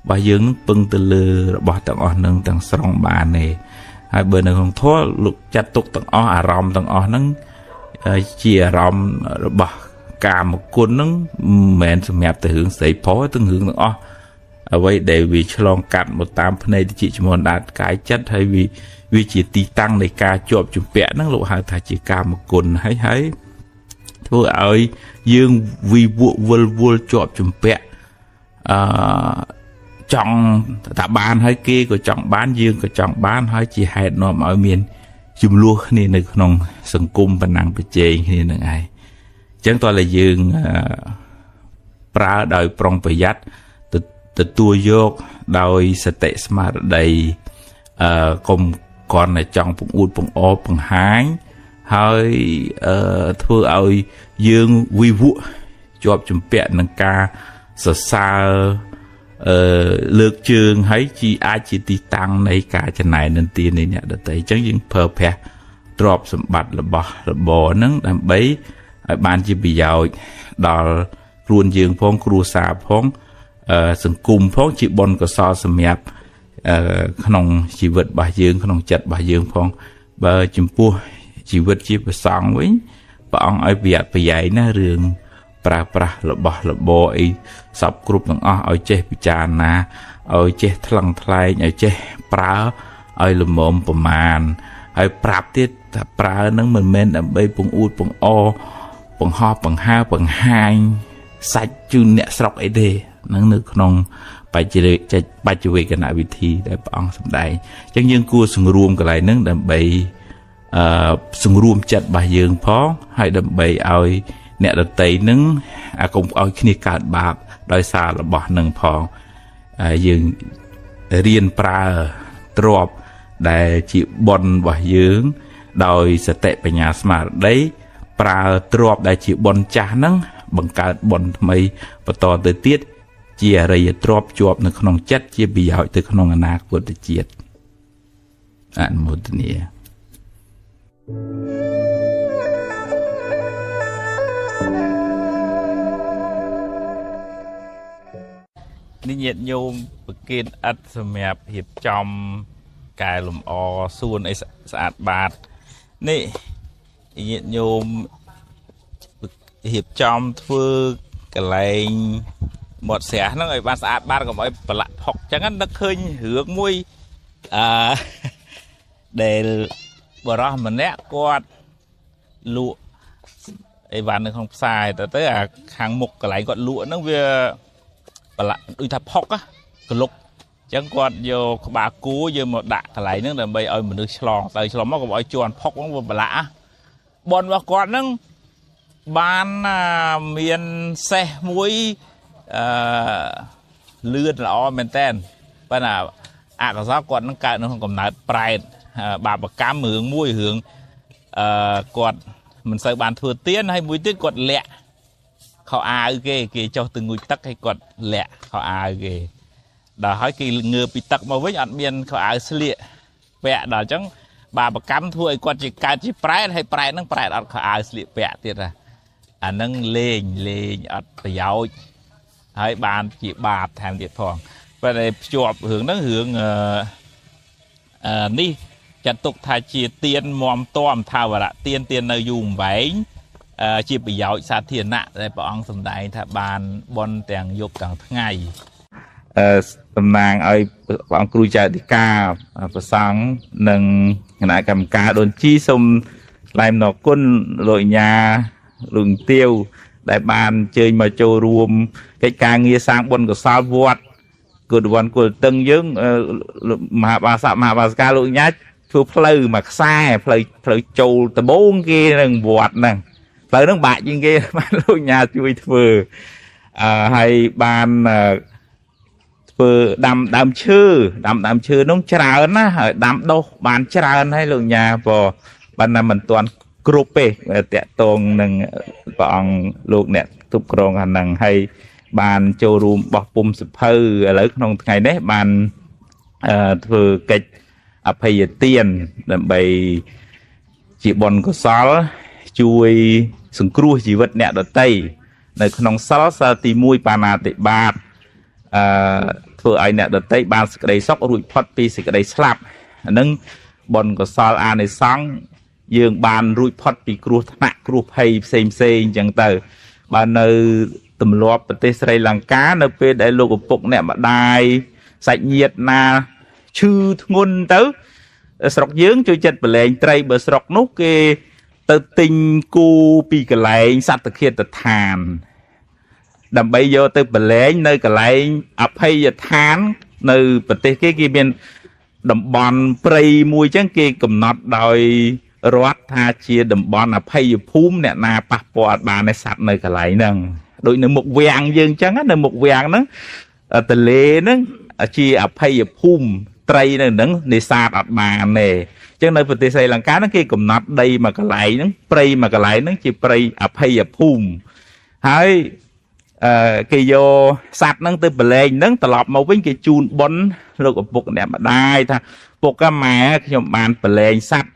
បស់យើងនឹងពឹងទៅលើរបស់ទាំងអស់នឹងទាំងស្រុងបានទេហើយបើនៅក្នុងធម៌លោកចាត់ទុកទាំងអស់អារម្មណ៍ទាំងអស់ហ្នឹងជាអារម្មណ៍របស់កាមគុណហ្នឹងមិនមែនសម្រាប់តែរឿងស្រីប្រុសទាំងរឿងទាំងអស់អ្វីដែលវាឆ្លងកាត់មកតាមភ្នែកតិចចំនួនដាតកាយចិត្តហើយវាជាទីតាំងនៃការជាប់ជំពាក់ហ្នឹងលោកហៅថាជាកាមគុណហើយធ្វើឲ្យយើងវិវក់វិលវល់ជាប់ជំពាក់ចង់ថាបានហើយគេក៏ចង់បានយើងក៏ចង់បានហើយជាហេតុនាំឲ្យមានចំនួនគ្នានៅក្នុងសង្គមប៉ុណ្ណឹងប្រជែងគ្នានឹងឯងអញ្ចឹងតើយើងប្រើដោយប្រុងប្រយ័ត្នទទួលយកដោយសតិស្មារតីកុំគ្រាន់តែចង់ពង្អួតពង្អបង្ហាញហើយធ្វើឲ្យយើងវិវក់ជាប់ជំពាក់នឹងការសរសើរលើកជើងហើយជាអាចជាទីតាំងនៃការចំណែននិន្ទានៃអ្នកដទៃអញ្ចឹងយើងប្រើប្រាស់ទ្រព្យសម្បត្តិរបស់របរហ្នឹងដើម្បីឲ្យបានជាប្រយោជន៍ដល់ខ្លួនយើងផងគ្រួសារផងសង្គមផងជាបុណ្យកុសលសម្រាប់ក្នុងជីវិតរបស់យើងក្នុងចិត្តរបស់យើងផងបើចំពោះជីវិតជាព្រះសង្ឃវិញព្រះអង្គឲ្យប្រយ័ត្នប្រយែងណារឿងប្រើប្រាស់របស់របរអីសពគ្រប់ទាំងអស់ឲ្យចេះពិចារណាឲ្យចេះថ្លឹងថ្លែងឲ្យចេះប្រើឲ្យល្មមប្រមាណហើយប្រាប់ទៀតថាប្រើនឹងមិនមែនដើម្បីពង្អួតពង្អបង្ហោះបង្ហើបង្ហាញសាច់ជូនអ្នកស្រុកអីទេនឹងនៅក្នុងបច្ចវេកនវិធីដែលព្រះអង្គសម្ដែងអញ្ចឹងយើងគួរសង្រួមកន្លែងហ្នឹងដើម្បីសង្រួមចិត្តរបស់យើងផងហើយដើម្បីឲ្យអ្នកដទៃនឹងកុំឲ្យគ្នាកើតបាបដោយសាររបស់នឹងផងយើងរៀនប្រើទ្រព្យដែលជាបុណ្យរបស់យើងដោយសតិបញ្ញាស្មារតីប្រើទ្រព្យដែលជាបុណ្យចាស់ហ្នឹងបង្កើតបុណ្យថ្មីបន្តទៅទៀតជាអរិយទ្រព្យជាប់នៅក្នុងចិត្តជាប្រយោជន៍ទៅក្នុងអនាគតជាតិអនុមោទនានេះញាតិញោមប្រគេនឥដ្ឋសម្រាប់រៀបចំកែលម្អសួនអីស្អាតបាតនេះញាតិញោមរៀបចំធ្វើកន្លែងមាត់ស្រះហ្នឹងឲ្យបានស្អាតបាតកុំឲ្យប្រឡាក់ផុកអញ្ចឹងនឹកឃើញរឿងមួយដែលបរោះម្នាក់គាត់លក់អីវ៉ាន់នៅក្នុងផ្សារទៅអាខាងមុខកន្លែងគាត់លក់ហ្នឹងវាប្រឡាក់ដូចថាផុកក្លុកអញ្ចឹងគាត់យកក្បាលគោយកមកដាក់កន្លែងហ្នឹងដើម្បីឲ្យមនុស្សឆ្លងទៅឆ្លងមកកុំឲ្យជន់ផុកហ្នឹងវាប្រឡាក់បនរបស់គាត់ហ្នឹង បានមានសេះមួយអឺលឿនល្អមែនតែនប៉ុន្តែអកុសលគាត់នឹងកើតនៅក្នុងកំណើតប្រែតបាបកម្មរឿងមួយរឿងគាត់មិនសូវបានធ្វើទានហើយមួយទៀតគាត់លាក់ខោអាវគេគេចុះទៅងូតទឹកហើយគាត់លាក់ខោអាវគេដល់ហើយគេងើពីទឹកមកវិញអត់មានខោអាវស្លៀកពាក់ដល់អញ្ចឹងបាបកម្មធ្វើឲ្យគាត់ជាកើតជាប្រែតហើយប្រែតហ្នឹងប្រែតអត់ខោអាវស្លៀកពាក់ទៀតណាអាហ្នឹងលេងលេងអត់ប្រយោជន៍ហើយបានជាបាបថែមទៀតផងប៉ុន្តែភ្ជាប់រឿងហ្នឹងរឿងនេះចាត់ទុកថាជាទានមមតំថាវរៈទានទាននៅយូរអង្វែងជាប្រយោជន៍សាធារណៈដែលព្រះអង្គសម្ដែងថាបានបុណ្យទាំងយប់ទាំងថ្ងៃតំណាងឲ្យព្រះអង្គគ្រូចៅអធិការប្រសង់និងគណៈកម្មការដូនជីសូមថ្លែងអំណរគុណលោកអញ្ញាលោកទាវដែលបានអញ្ជើញមកចូលរួមកិច្ចការងារសាងបុណ្យកុសលវត្តគុណវ័នគុលតឹងយើងមហាបាសកមហាបាសិកាលោកអញ្ញាធ្វើផ្លូវមួយខ្សែផ្លូវចូលដំបូងគេនឹងវត្តហ្នឹងផ្លូវហ្នឹងបាក់ជាងគេបានលោកអញ្ញាជួយធ្វើហើយបានធ្វើដាំដើមឈើដាំដើមឈើនោះច្រើនណាហើយដាំដុះបានច្រើនហើយលោកអញ្ញាព្រោះបានតែមិនទាន់គ្រប់ទេតាក់ទងនឹងព្រះអង្គលោកអ្នកគ្រប់គ្រងអាហ្នឹងហើយបានចូលរួមបោះពុំសភៅឥឡូវក្នុងថ្ងៃនេះបានធ្វើកិច្ចអភ័យទានដើម្បីជាបុណ្យកុសលជួយសង្គ្រោះជីវិតអ្នកដទៃនៅក្នុងសិលសិលទី1បាណាតិបាតធ្វើឲ្យអ្នកដទៃបានសេចក្តីសុខរួចផុតពីសេចក្តីស្លាប់អាហ្នឹងបុណ្យកុសលអានិសង្សយើងបានរួចផុតពីគ្រោះថ្នាក់គ្រោះភ័យផ្សេងផ្សេងអញ្ចឹងទៅបើនៅទម្លាប់ប្រទេសស្រីលង្កានៅពេលដែលលោកឪពុកអ្នកម្ដាយសាច់ញាតិណាឈឺធ្ងន់ទៅស្រុកយើងជួយចិត្តប្រឡែងត្រីបើស្រុកនោះគេទៅទិញគូពីកន្លែងសត្វឃាតដ្ឋានដើម្បីយកទៅប្រឡែងនៅកន្លែងអភ័យដ្ឋាននៅប្រទេសគេគេមានតំបន់ព្រៃមួយចឹងគេកំណត់ដោយរដ្ឋថាជាតំបន់អភ័យភូមិអ្នកណាប៉ះពាល់បានឯសត្វនៅកន្លែងហ្នឹងដូចនៅមុខវាំងយើងចឹងនៅមុខវាំងហ្នឹងទលេហ្នឹងជាអភ័យភូមិត្រីនៅហ្នឹងនេសាទអត់បានទេអញ្ចឹងនៅប្រទេសស្រីលង្កាហ្នឹងគេកំណត់ដីមួយកន្លែងហ្នឹងព្រៃមួយកន្លែងហ្នឹងជាព្រៃអភ័យភូមិហើយគេយកសត្វហ្នឹងទៅប្រឡែងហ្នឹងត្រឡប់មកវិញគេជូនបុណ្យលោកឪពុកអ្នកម្ដាយថាពុកម៉ែខ្ញុំបានប្រឡែងសត្វ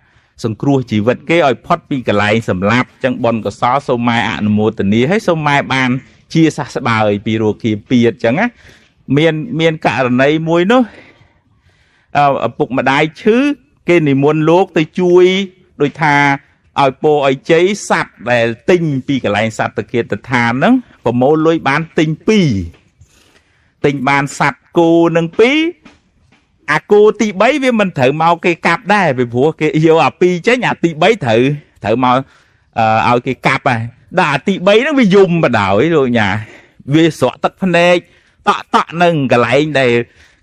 សង្គ្រោះជីវិតគេឲ្យផុតពីកន្លែងសម្លាប់ចឹងបុណ្យកុសលសូមម៉ែអនុមោទនាហើយសូមម៉ែបានជាសះស្បើយពីរោគាពៀតចឹងណាមានករណីមួយនោះឪពុកម្ដាយឈឺគេនិមន្តលោកទៅជួយដូចថាឲ្យពោឲ្យជ័យសត្វដែលទិញពីកន្លែងសត្វឃាតដ្ឋានហ្នឹងប្រមូលលុយបានទិញ2ទិញបានសត្វគោនឹង2អាគោទី3វាមិនត្រូវមកគេកាប់ដែរពីព្រោះគេយកអា2ចេញអាទី3ត្រូវមកឲ្យគេកាប់ហើយដល់អាទី3ហ្នឹងវាយំបដ ாய் លោកញ៉ាវាស្រក់ទឹកភ្នែកតក់តក់នឹងកន្លែងដែល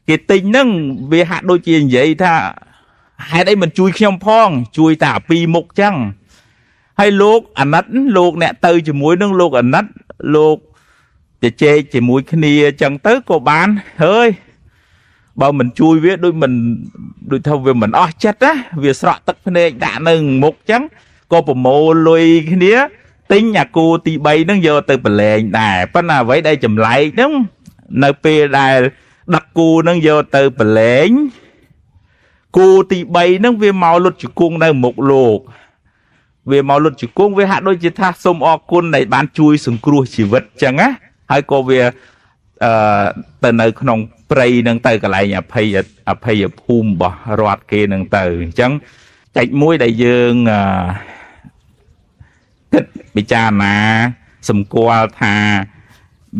គេទិញហ្នឹងវាហាក់ដូចជានិយាយថាហេតុអីមិនជួយខ្ញុំផងជួយតែអា2មុខចឹងហើយលោកអាណិតលោកអ្នកទៅជាមួយនឹងលោកអាណិតលោកជជែកជាមួយគ្នាចឹងទៅក៏បានហើយបើមិនជួយវាដូចមិនដូចថាវាមិនអស់ចិត្តណាវាស្រក់ទឹកភ្នែកដាក់នៅមុខចឹងក៏ប្រមូលលុយគ្នាទិញអាគោទី3ហ្នឹងយកទៅប្រឡែងដែរប៉ុន្តែអ្វីដែលចម្លែកហ្នឹងនៅពេលដែលដឹកគោហ្នឹងយកទៅប្រឡែងគោទី3ហ្នឹងវាមកលុតជង្គង់នៅមុខលោកវាមកលុតជង្គង់វាហាក់ដូចជាថាសូមអរគុណដែលបានជួយសង្គ្រោះជីវិតចឹងណាហើយក៏វាទៅនៅក្នុងព្រៃនឹងទៅកន្លែងអភ័យភូមិរបស់រដ្ឋគេនឹងទៅអញ្ចឹងចែកមួយដែលយើងគិតពិចារណាសម្គាល់ថា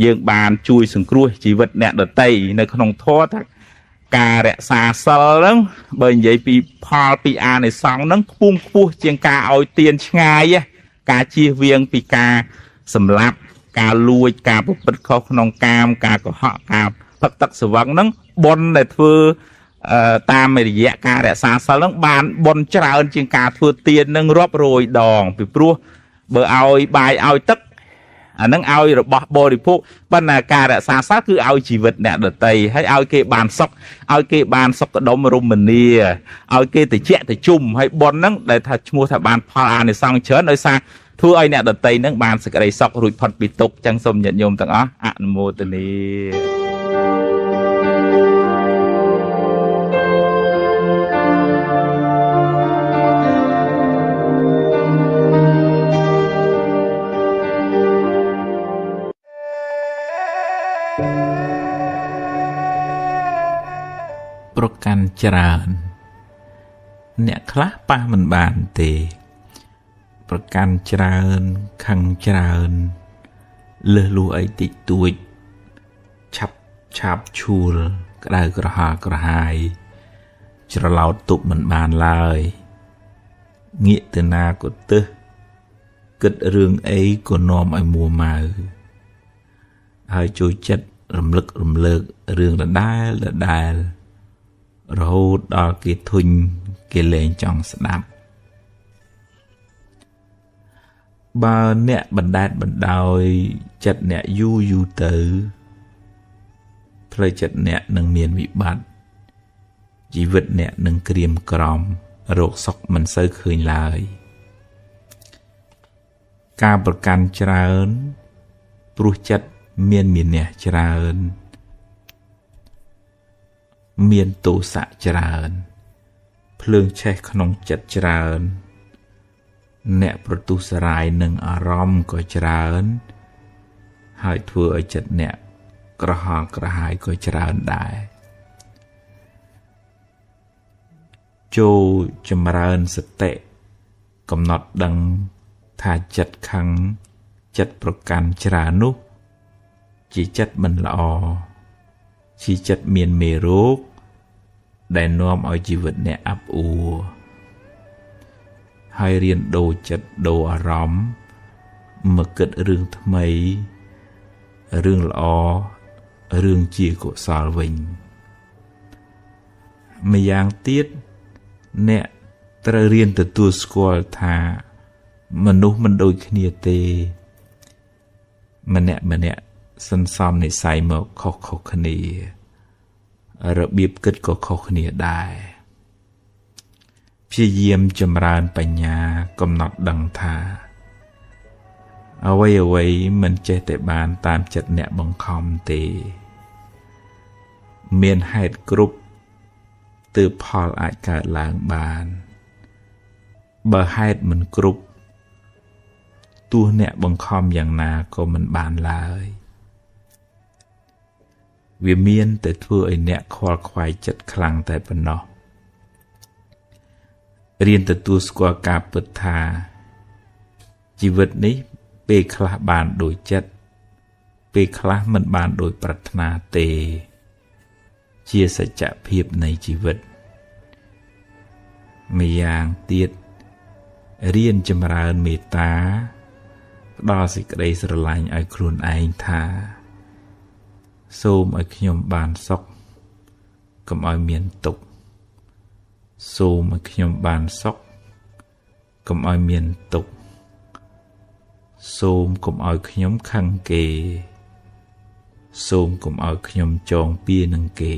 យើងបានជួយសង្គ្រោះជីវិតអ្នកដទៃនៅក្នុងធម៌ថាការរក្សាសិលហ្នឹងបើនិយាយពីផលពីអានិសង្សហ្នឹងខ្ពង់ខ្ពស់ជាងការឲ្យទានឆ្ងាយការជៀសវាងពីការសម្លាប់ការលួចការប្រព្រឹត្តខុសក្នុងកាមការកុហកការផឹកទឹកស្រវឹងហ្នឹងបុណ្យដែលធ្វើតាមរយៈការរក្សាសិលហ្នឹងបានបុណ្យច្រើនជាងការធ្វើទាននឹងរាប់រយដងពីព្រោះ បើឲ្យបាយឲ្យទឹកអានឹងឲ្យរបស់បរិភោគប៉ុន្តែការរក្សាសិលគឺឲ្យជីវិតអ្នកដទៃហើយឲ្យគេបានសុខឲ្យគេបានសុខដុមរមនាឲ្យគេតិចតិជុំហើយបុណ្យហ្នឹងដែលថាឈ្មោះថាបានផលអានិសង្សច្រើនដោយសារធ្វើឲ្យអ្នកដទៃហ្នឹងបានសេចក្តីសុខរួចផុតពីទុក្ខចឹងសូមញាតិញោមទាំងអស់អនុមោទនាប្រកាន់ច្រើនអ្នកខ្លះប៉ះមិនបានទេប្រកាន់ច្រើនខឹងច្រើនលើសលួសអីតិចតួចឆាប់ឆាប់ឈួលក្តៅក្រហាលក្រហាយច្រឡោតទប់មិនបានឡើយងាកទៅណាក៏ទឹះគិតរឿងអីក៏នាំឲ្យមួម៉ៅហើយចូលចិត្តរំលឹករំលើករឿងដដែលដដែលរហូតដល់គេធុញគេលែងចង់ស្ដាប់បើអ្នកបណ្ដែតបណ្ដោយចិត្តអ្នកយូរយូរទៅផ្លូវចិត្តអ្នកនឹងមានវិបត្តិជីវិតអ្នកនឹងក្រៀមក្រំរោគសុខមិនសូវឃើញឡើយការប្រកាន់ច្រើនព្រោះចិត្តមានមានះច្រើនមានទោសៈច្រើនភ្លើងឆេះក្នុងចិត្តច្រើនអ្នកប្រទុសរាយនឹងអារម្មណ៍ក៏ច្រើនហើយធ្វើឲ្យចិត្តអ្នកក្រហល់ក្រហាយក៏ច្រើនដែរចូលចម្រើនសតិកំណត់ដឹងថាចិត្តខឹងចិត្តប្រកាន់ច្រើននោះជាចិត្តមិនល្អជាចិត្តមានមេរោគដែលនាំឲ្យជីវិតអ្នកអាប់អួរហើយរៀនដូរចិត្តដូរអារម្មណ៍មកគិតរឿងថ្មីរឿងល្អរឿងជាកុសលវិញម្យ៉ាងទៀតអ្នកត្រូវរៀនទទួលស្គាល់ថាមនុស្សមិនដូចគ្នាទេម្នាក់ម្នាក់សន្សំនិស័យមកខុសៗគ្នារបៀបគិតក៏ខុសគ្នាដែរព្យាយាមចម្រើនបញ្ញាកំណត់ដឹងថាអ្វីអ្វីមិនចេះតែបានតាមចិត្តអ្នកបង្ខំទេមានហេតុគ្រប់ទើបផលអាចកើតឡើងបានបើហេតុមិនគ្រប់ទោះអ្នកបង្ខំយ៉ាងណាក៏មិនបានឡើយវាមានតែធ្វើឲ្យអ្នកខ្វល់ខ្វាយចិត្តខ្លាំងតែប៉ុណ្ណោះរៀនទទួលស្គាល់ការពិតថាជីវិតនេះពេលខ្លះបានដូចចិត្តពេលខ្លះមិនបានដូចប្រាថ្នាទេជាសច្ចភាពនៃជីវិតម្យ៉ាងទៀតរៀនចម្រើនមេត្តាផ្ដល់សេចក្តីស្រឡាញ់ឲ្យខ្លួនឯងថាសូមឲ្យខ្ញុំបានសុខកុំឲ្យមានទុក្ខសូមឲ្យខ្ញុំបានសុខកុំឲ្យមានទុក្ខសូមកុំឲ្យខ្ញុំខឹងគេសូមកុំឲ្យខ្ញុំចងពៀនឹងគេ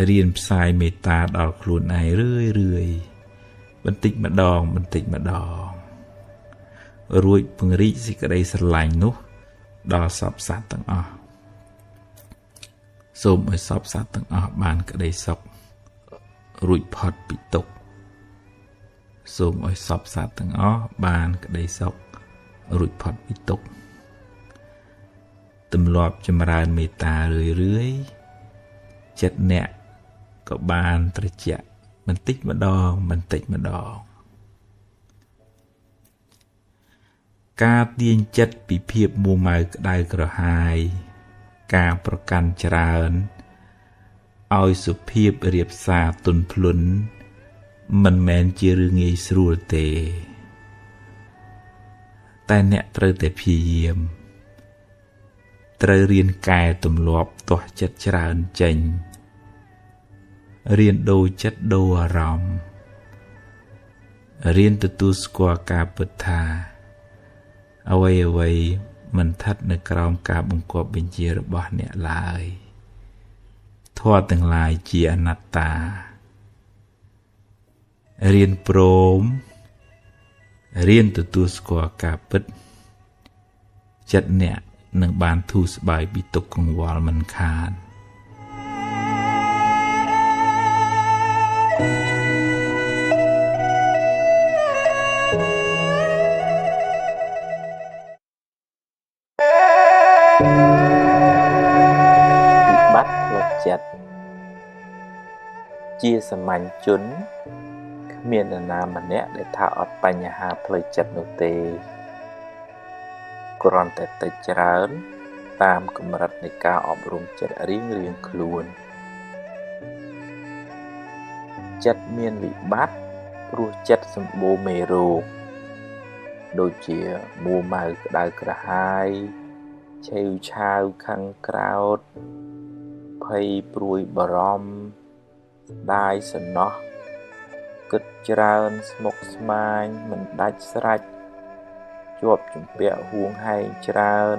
រៀនផ្សាយមេត្តាដល់ខ្លួនឯងរឿយរឿយបន្តិចម្ដងបន្តិចម្ដងរួចពង្រីកសេចក្តីស្រឡាញ់នោះដល់សព្វសត្វទាំងអស់សូមឲ្យសព្វសត្វទាំងអស់បានក្តីសុខរួចផុតពីទុក្ខសូមឲ្យសព្វសត្វទាំងអស់បានក្តីសុខរួចផុតពីទុក្ខទម្លាប់ចម្រើនមេត្តារឿយរឿយចិត្តអ្នកក៏បានត្រជាក់បន្តិចម្ដងបន្តិចម្ដងការទាញចិត្តពីភាពមួម៉ៅក្តៅក្រហាយការប្រកាន់ច្រើនឲ្យសុភាពរៀបសារទន់ភ្លន់មិនមែនជារឿងងាយស្រួលទេតែអ្នកត្រូវតែព្យាយាមត្រូវរៀនកែទម្លាប់ទាស់ចិត្តច្រើនចេញរៀនដូរចិត្តដូរអារម្មណ៍ រៀនទទួលស្គាល់ការពិតថាអ្វីអ្វីមិនស្ថិតនៅក្រោមការបង្គាប់បញ្ជារបស់អ្នកឡើយធម៌ទាំងឡាយជាអនត្តារៀនព្រមរៀនទទួលស្គាល់ការពិតចិត្តអ្នកនឹងបានធូរស្បើយពីទុក្ខកង្វល់មិនខានវិបត្តិផ្លូវចិត្តជាសាមញ្ញជនគ្មាននរណាម្នាក់ដែលថាអត់បញ្ហាផ្លូវចិត្តនោះទេគ្រាន់តែតិចច្រើនតាមកម្រិតនៃការអប់រំចិត្តរៀងៗខ្លួនចិត្តមានវិបត្តិព្រោះចិត្តសម្បូរមេរោគដូចជាមួម៉ៅក្តៅក្រហាយឆេវឆាវខឹងក្រោធភ័យព្រួយបារម្ភស្ដាយសំណោះគិតច្រើនស្មុគស្មាញមិនដាច់ស្រេចជាប់ជំពាក់ហួងហែងច្រើន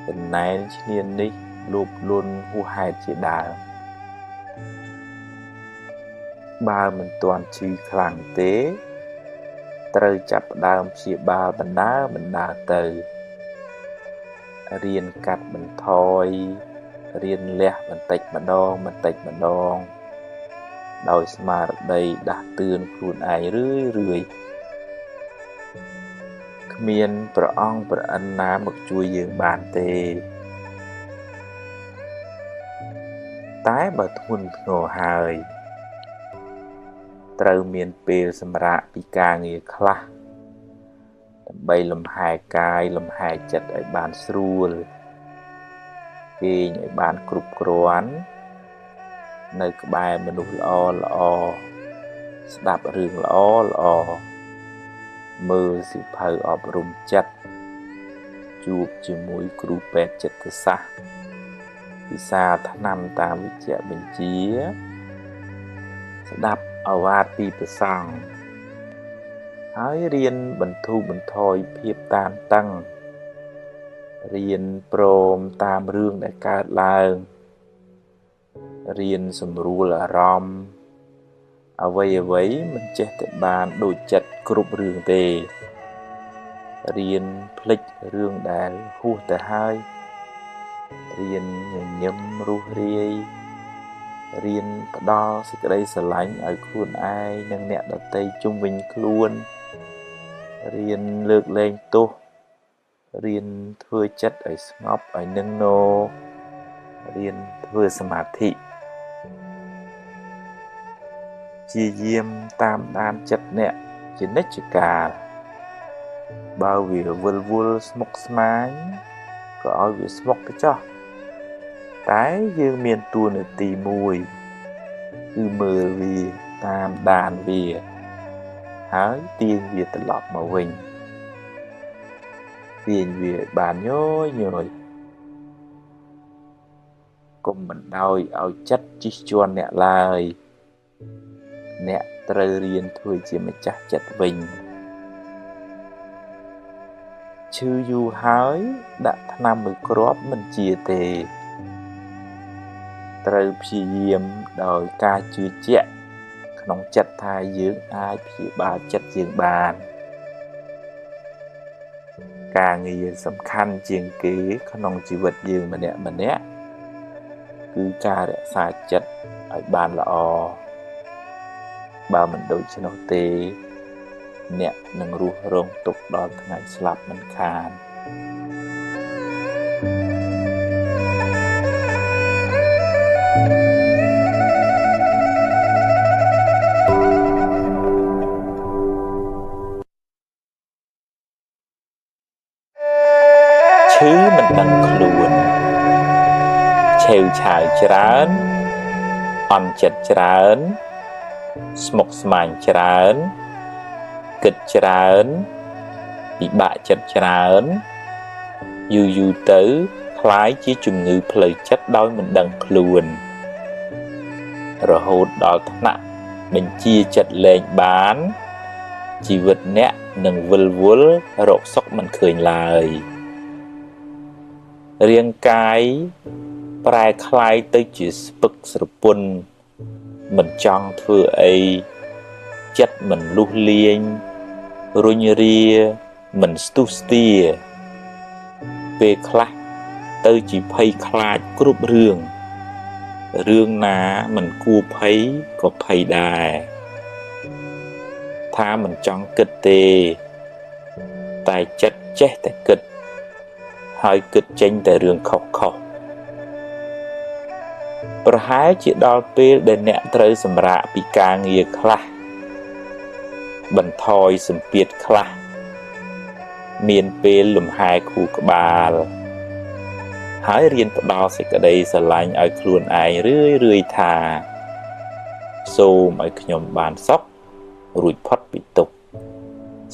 ចំណែនឈ្នាននេះលោភលន់ហួសហេតុជាដើមបើមិនទាន់ឈឺខ្លាំងទេត្រូវចាប់ផ្ដើមព្យាបាលបណ្ដើរទៅរៀនកាត់បន្ថយរៀនលះបន្តិចម្ដងដោយស្មារតីដាស់តឿនខ្លួនឯងរឿយៗគ្មានព្រះអង្គព្រះឥន្ទណាមកជួយយើងបានទេតែបើធ្ងន់ធ្ងរហើយត្រូវមានពេលសម្រាកពីការងារខ្លះដើម្បីលំហែកាយលំហែចិត្តឲ្យបានស្រួលគេងឲ្យបានគ្រប់គ្រាន់នៅក្បែរមនុស្សល្អល្អស្ដាប់រឿងល្អល្អមើលសៀវភៅអប់រំចិត្តជួបជាមួយគ្រូពេទ្យចិត្តសាស្ត្រពិសាថ្នាំតាមវិជ្ជបញ្ជាស្ដាប់ឱវាទពីព្រះសង្ឃហើយរៀនបន្ធូរបន្ថយភាពតានតឹងរៀនព្រមតាមរឿងដែលកើតឡើងរៀនសម្រួលអារម្មណ៍អ្វីៗមិនចេះតែបានដូចចិត្តគ្រប់រឿងទេរៀនភ្លេចរឿងដែលហួសទៅហើយរៀនញញឹមរស់រាយរៀនផ្ដល់សេចក្តីស្រឡាញ់ឲ្យខ្លួនឯងនិងអ្នកដទៃជុំវិញខ្លួនរៀនលើកលែងទោសរៀនធ្វើចិត្តឲ្យស្ងប់ឲ្យនឹងណរៀនធ្វើសមាធិជាយាមតាមដានចិត្តអ្នកជានិច្ចកាលបើវាវិលវល់ស្មុគស្មាញក៏ឲ្យវាស្មុគទៅចោះតែយើងមានតួនាទីមួយគឺមើលវាតាមដានវាហើយទាញវាត្រឡប់មកវិញទាញវាឲ្យបានញយៗកុំបណ្ដោយឲ្យចិត្តជិះជាន់អ្នកឡើយអ្នកត្រូវរៀនធ្វើជាម្ចាស់ចិត្តវិញឈឺយូរហើយដាក់ថ្នាំមួយគ្រាប់មិនជាទេត្រូវព្យាយាមដោយការជឿជាក់ក្នុងចិត្តថាយើងអាចព្យាបាលចិត្តយើងបានការងារសំខាន់ជាងគេក្នុងជីវិតយើងម្នាក់ៗគឺការរក្សាចិត្តឲ្យបានល្អបើមិនដូច្នោះទេអ្នកនឹងរស់រងទុក្ខដល់ថ្ងៃស្លាប់មិនខានឈឺមិនដឹងខ្លួនឆេវឆាវច្រើនអន់ចិត្តច្រើនស្មុគស្មាញច្រើនគិតច្រើនពិបាកចិត្តច្រើនយូរៗទៅក្លាយជាជំងឺផ្លូវចិត្តដោយមិនដឹងខ្លួនរហូតដល់ថ្នាក់បញ្ជាចិត្តលែងបាន ជីវិតអ្នកនឹងវិលវល់រកសុខមិនឃើញឡើយរាងកាយប្រែក្លាយទៅជាស្ពឹកស្រពន់មិនចង់ធ្វើអីចិត្តមិនលុះលាញរុញរាមិនស្ទុះស្ទាពេលខ្លះទៅជាភ័យខ្លាចគ្រប់រឿងរឿងណាមិនគួរភ័យក៏ភ័យដែរថាមិនចង់គិតទេតែចិត្តចេះតែគិតហើយគិតចេញតែរឿងខុសៗប្រហែលជាដល់ពេលដែលអ្នកត្រូវសម្រាកពីការងារខ្លះបន្ថយសម្ពាធខ្លះមានពេលលំហែខួរក្បាលហើយរៀនផ្ដល់សេចក្តីស្រឡាញ់ឲ្យខ្លួនឯងរឿយៗថាសូមឲ្យខ្ញុំបានសុខរួចផុតពីទុក្ខ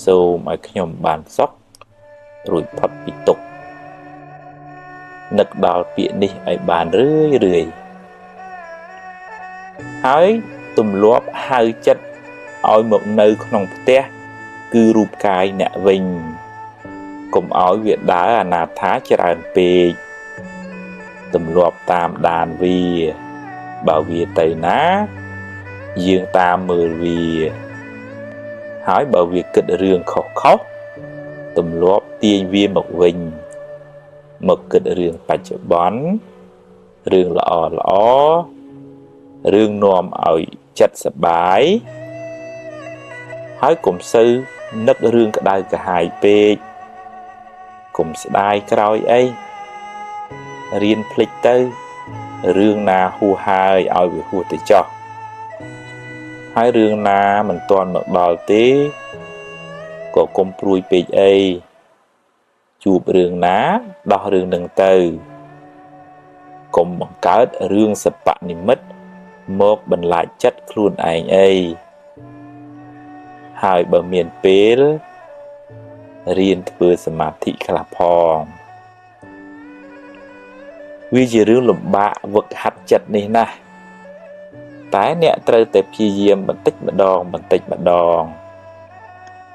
សូមឲ្យខ្ញុំបានសុខរួចផុតពីទុក្ខនឹកដល់ពាក្យនេះឲ្យបានរឿយៗហើយទម្លាប់ហៅចិត្តឲ្យមកនៅក្នុងផ្ទះគឺរូបកាយអ្នកវិញកុំឲ្យវាដើរអនាថាច្រើនពេកទម្លាប់តាមដានវាបើវាទៅណាយើងតាមមើលវាហើយបើវាគិតរឿងខុសៗទម្លាប់ទាញវាមកវិញមកគិតរឿងបច្ចុប្បន្នរឿងល្អល្អរឿងនាំឲ្យចិត្តសប្បាយហើយកុំសូវនឹករឿងក្តៅក្រហាយពេកកុំស្ដាយក្រោយអីរៀនភ្លេចទៅរឿងណាហួសហើយឲ្យវាហួសទៅចោះហើយរឿងណាមិនទាន់មកដល់ទេក៏កុំព្រួយពេកអីជួបរឿងណាដោះរឿងនឹងទៅកុំបង្កើតរឿងសបនិមិត្តមកបន្លាចចិត្តខ្លួនឯងអីហើយបើមានពេលរៀនធ្វើសមាធិខ្លះផងវាជារឿងលំបាកវឹកហាត់ចិត្តនេះណាស់តែអ្នកត្រូវតែព្យាយាមបន្តិចម្ដងបន្តិចម្ដង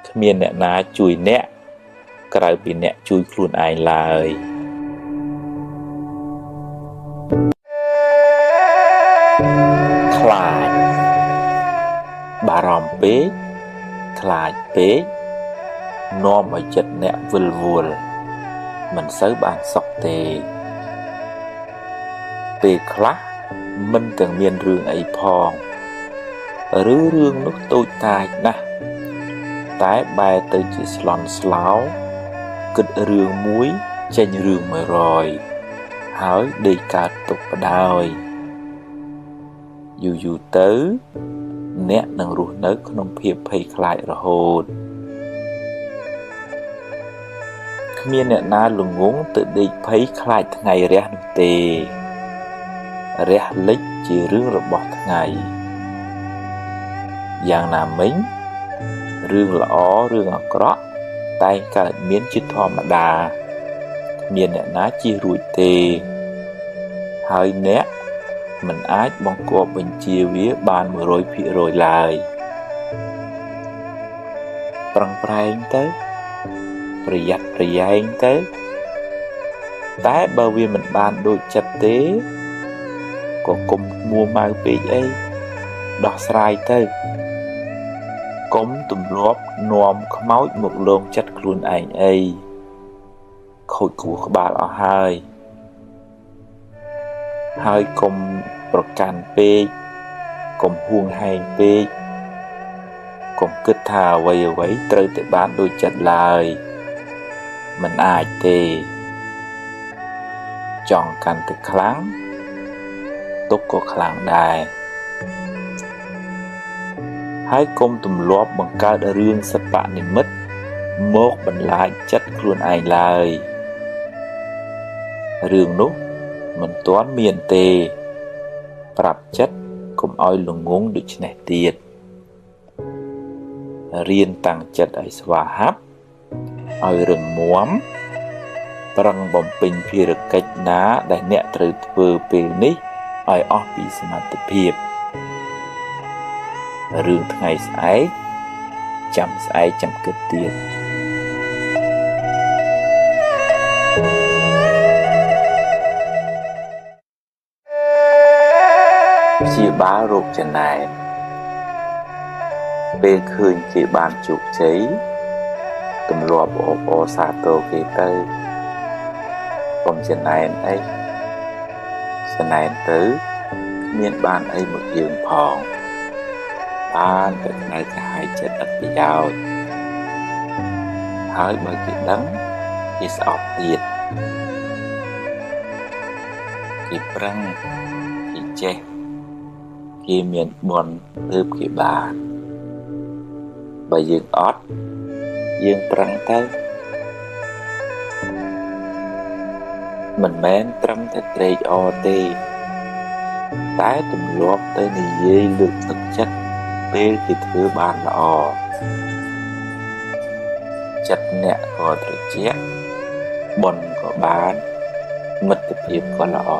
គ្មានអ្នកណាជួយអ្នកក្រៅពីអ្នកជួយខ្លួនឯងឡើយខ្លាចបារម្ភពេកខ្លាចពេកនាំឲ្យចិត្តអ្នកវិលវល់មិនសូវបានសុខទេពេលខ្លះមិនទាំងមានរឿងអីផងឬរឿងនោះតូចតាចណាស់តែបែរទៅជាស្លន់ស្លោគិតរឿងមួយចេញរឿង100ហើយដេកកើតទុកបដ ாய் យូរយូរទៅអ្នកនឹងរស់នៅក្នុងភាពភ័យខ្លាចរហូតគ្មានអ្នកណាល្ងង់ទៅដេកភ័យខ្លាចថ្ងៃរះនោះទេរះលិចជារឿងរបស់ថ្ងៃយ៉ាងណាមិញរឿងល្អរឿងអាក្រក់តែងកើតមានជាធម្មតាគ្មានអ្នកណាជៀសរួចទេហើយអ្នកមិនអាចបង្គាប់បញ្ជាវាបាន 100% ឡើយប្រឹងប្រែងទៅប្រយ័ត្នប្រយែងទៅតែបើវាមិនបានដូចចិត្តទេក៏កុំមួម៉ៅពេកអីដោះស្រាយទៅកុំទម្លាប់នាំខ្មោចមកលងចិត្តខ្លួនឯងអីខូចខួរក្បាលអស់ហើយហើយកុំប្រកាន់ពេកកុំហួងហែងពេកកុំគិតថាអ្វីអ្វីត្រូវតែបានដូចចិត្តឡើយមិនអាចទេចង់កាន់តែខ្លាំងទុក្ខក៏ខ្លាំងដែរហើយកុំទម្លាប់បង្កើតរឿងសបនិមិត្តមកបន្លាចចិត្តខ្លួនឯងឡើយរឿងនោះមិនទាន់មានទេប្រាប់ចិត្តកុំឲ្យល្ងង់ដូច្នេះទៀតរៀនតាំងចិត្តឲ្យស្វាហាប់ឲ្យរឹងមាំប្រឹងបំពេញភារកិច្ចណាដែលអ្នកត្រូវធ្វើពេលនេះឲ្យអស់ពីសមត្ថភាពរឿងថ្ងៃស្អែក ចាំស្អែកចាំគិតទៀតព្យាបាលរោគចំណែនពេលឃើញគេបានជោគជ័យទម្លាប់អបអរសាទរគេទៅកុំចំណែនអីចំណែនទៅគ្មានបានអីមកយើងផងបានតែក្តៅក្រហាយចិត្តឥតប្រយោជន៍ហើយបើគេដឹងគេស្អប់ទៀតគេប្រឹងគេចេះគេមានបុណ្យទើបគេបានបើយើងអត់យើងប្រឹងទៅមិនមែនត្រឹមតែត្រេកអរទេតែទម្លាប់ទៅនិយាយលើកទឹកចិត្តពេលគេធ្វើបានល្អចិត្តអ្នកក៏ត្រជាក់បុណ្យក៏បានមិត្តភាពក៏ល្អ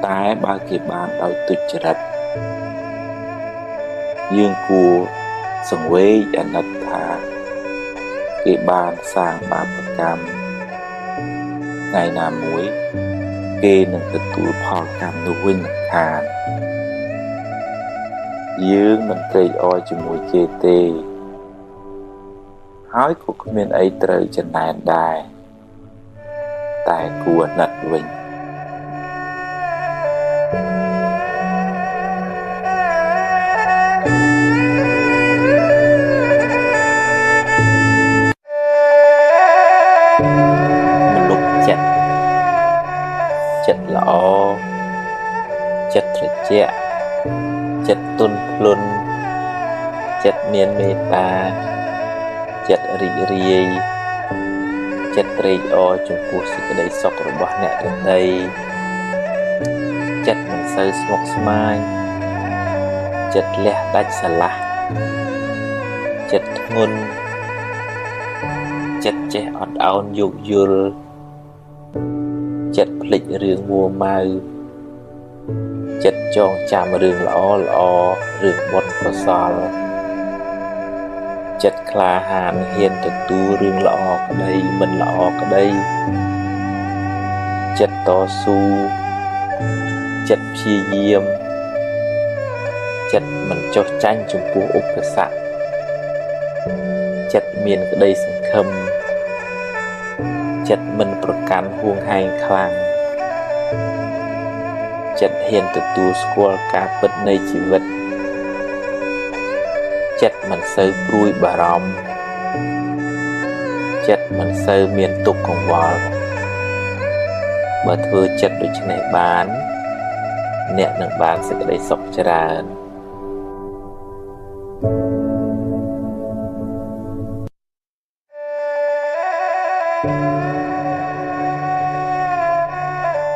តែបើគេបានដោយទុច្ចរិតយើងគួរសង្វេគអាណិតថាគេបានសាងបាបកម្មថ្ងៃណាមួយគេនឹងទទួលផលកម្មនោះវិញមិនខានយើងមិនត្រេកអរជាមួយគេទេហើយក៏គ្មានអីត្រូវចំណែនដែរតែគួរអាណិតវិញចិត្តល្អចិត្តត្រជាក់ចិត្តទន់ភ្លន់ចិត្តមានមេត្តាចិត្តរីករាយចិត្តត្រេកអរចំពោះសេចក្តីសុខរបស់អ្នកដទៃចិត្តមិនសូវស្មុគស្មាញចិត្តលះដាច់ស្រឡះចិត្តធ្ងន់ចិត្តចេះអត់ឱនយោគយល់ចិត្តភ្លេចរឿងមួម៉ៅចិត្តចងចាំរឿងល្អល្អរឿងបុណ្យកុសលចិត្តក្លាហានហ៊ានទទួលរឿងល្អក្តីមិនល្អក្តីចិត្តតស៊ូចិត្តព្យាយាមចិត្តមិនចុះចាញ់ចំពោះឧបសគ្គចិត្តមានក្តីសង្ឃឹមចិត្តមិនប្រកាន់ហួងហែងខ្លាំងចិត្តហ៊ានទទួលស្គាល់ការពិតនៃជីវិតចិត្តមិនសូវព្រួយបារម្ភចិត្តមិនសូវមានទុក្ខកង្វល់បើធ្វើចិត្តដូច្នេះបានអ្នកនឹងបានសេចក្តីសុខច្រើន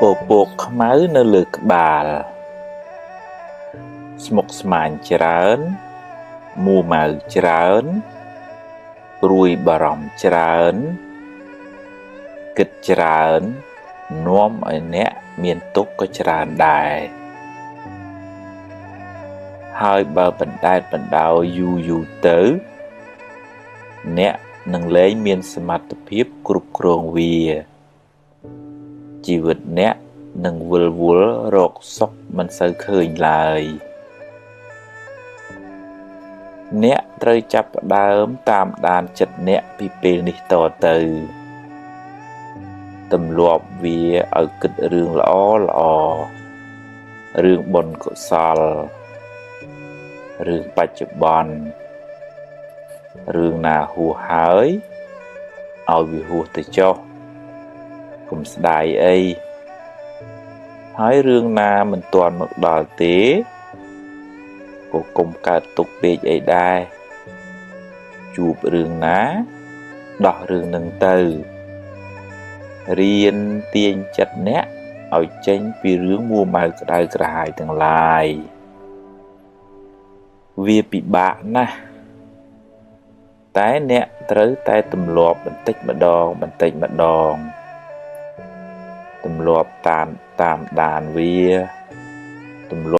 ពពកខ្មៅនៅលើក្បាលស្មុគស្មាញច្រើនមួម៉ៅច្រើនព្រួយបារម្ភច្រើនគិតច្រើននាំឲ្យអ្នកមានទុក្ខក៏ច្រើនដែរហើយបើបណ្ដែតបណ្ដោយយូរយូរទៅអ្នកនឹងលែងមានសមត្ថភាពគ្រប់គ្រងវាជីវិតអ្នកនឹងវិលវល់រកសុខមិនសូវឃើញឡើយអ្នកត្រូវចាប់ផ្ដើមតាមដានចិត្តអ្នកពីពេលនេះតទៅទម្លាប់វាឲ្យគិតរឿងល្អល្អរឿងបុណ្យកុសលរឿងបច្ចុប្បន្នរឿងណាហួសហើយឲ្យវាហួសទៅចុះកុំស្ដាយអីហើយរឿងណាមិនទាន់មកដល់ទេក៏កុំកើតទុកពេកអីដែរជួបរឿងណាដោះរឿងនឹងទៅរៀនទាញចិត្តអ្នកឲ្យចេញពីរឿងមួម៉ៅក្តៅក្រហាយទាំងឡាយវាពិបាកណាស់តែអ្នកត្រូវតែទម្លាប់បន្តិចម្ដងបន្តិចម្ដងទម្លាប់តាមដានវាទម្លា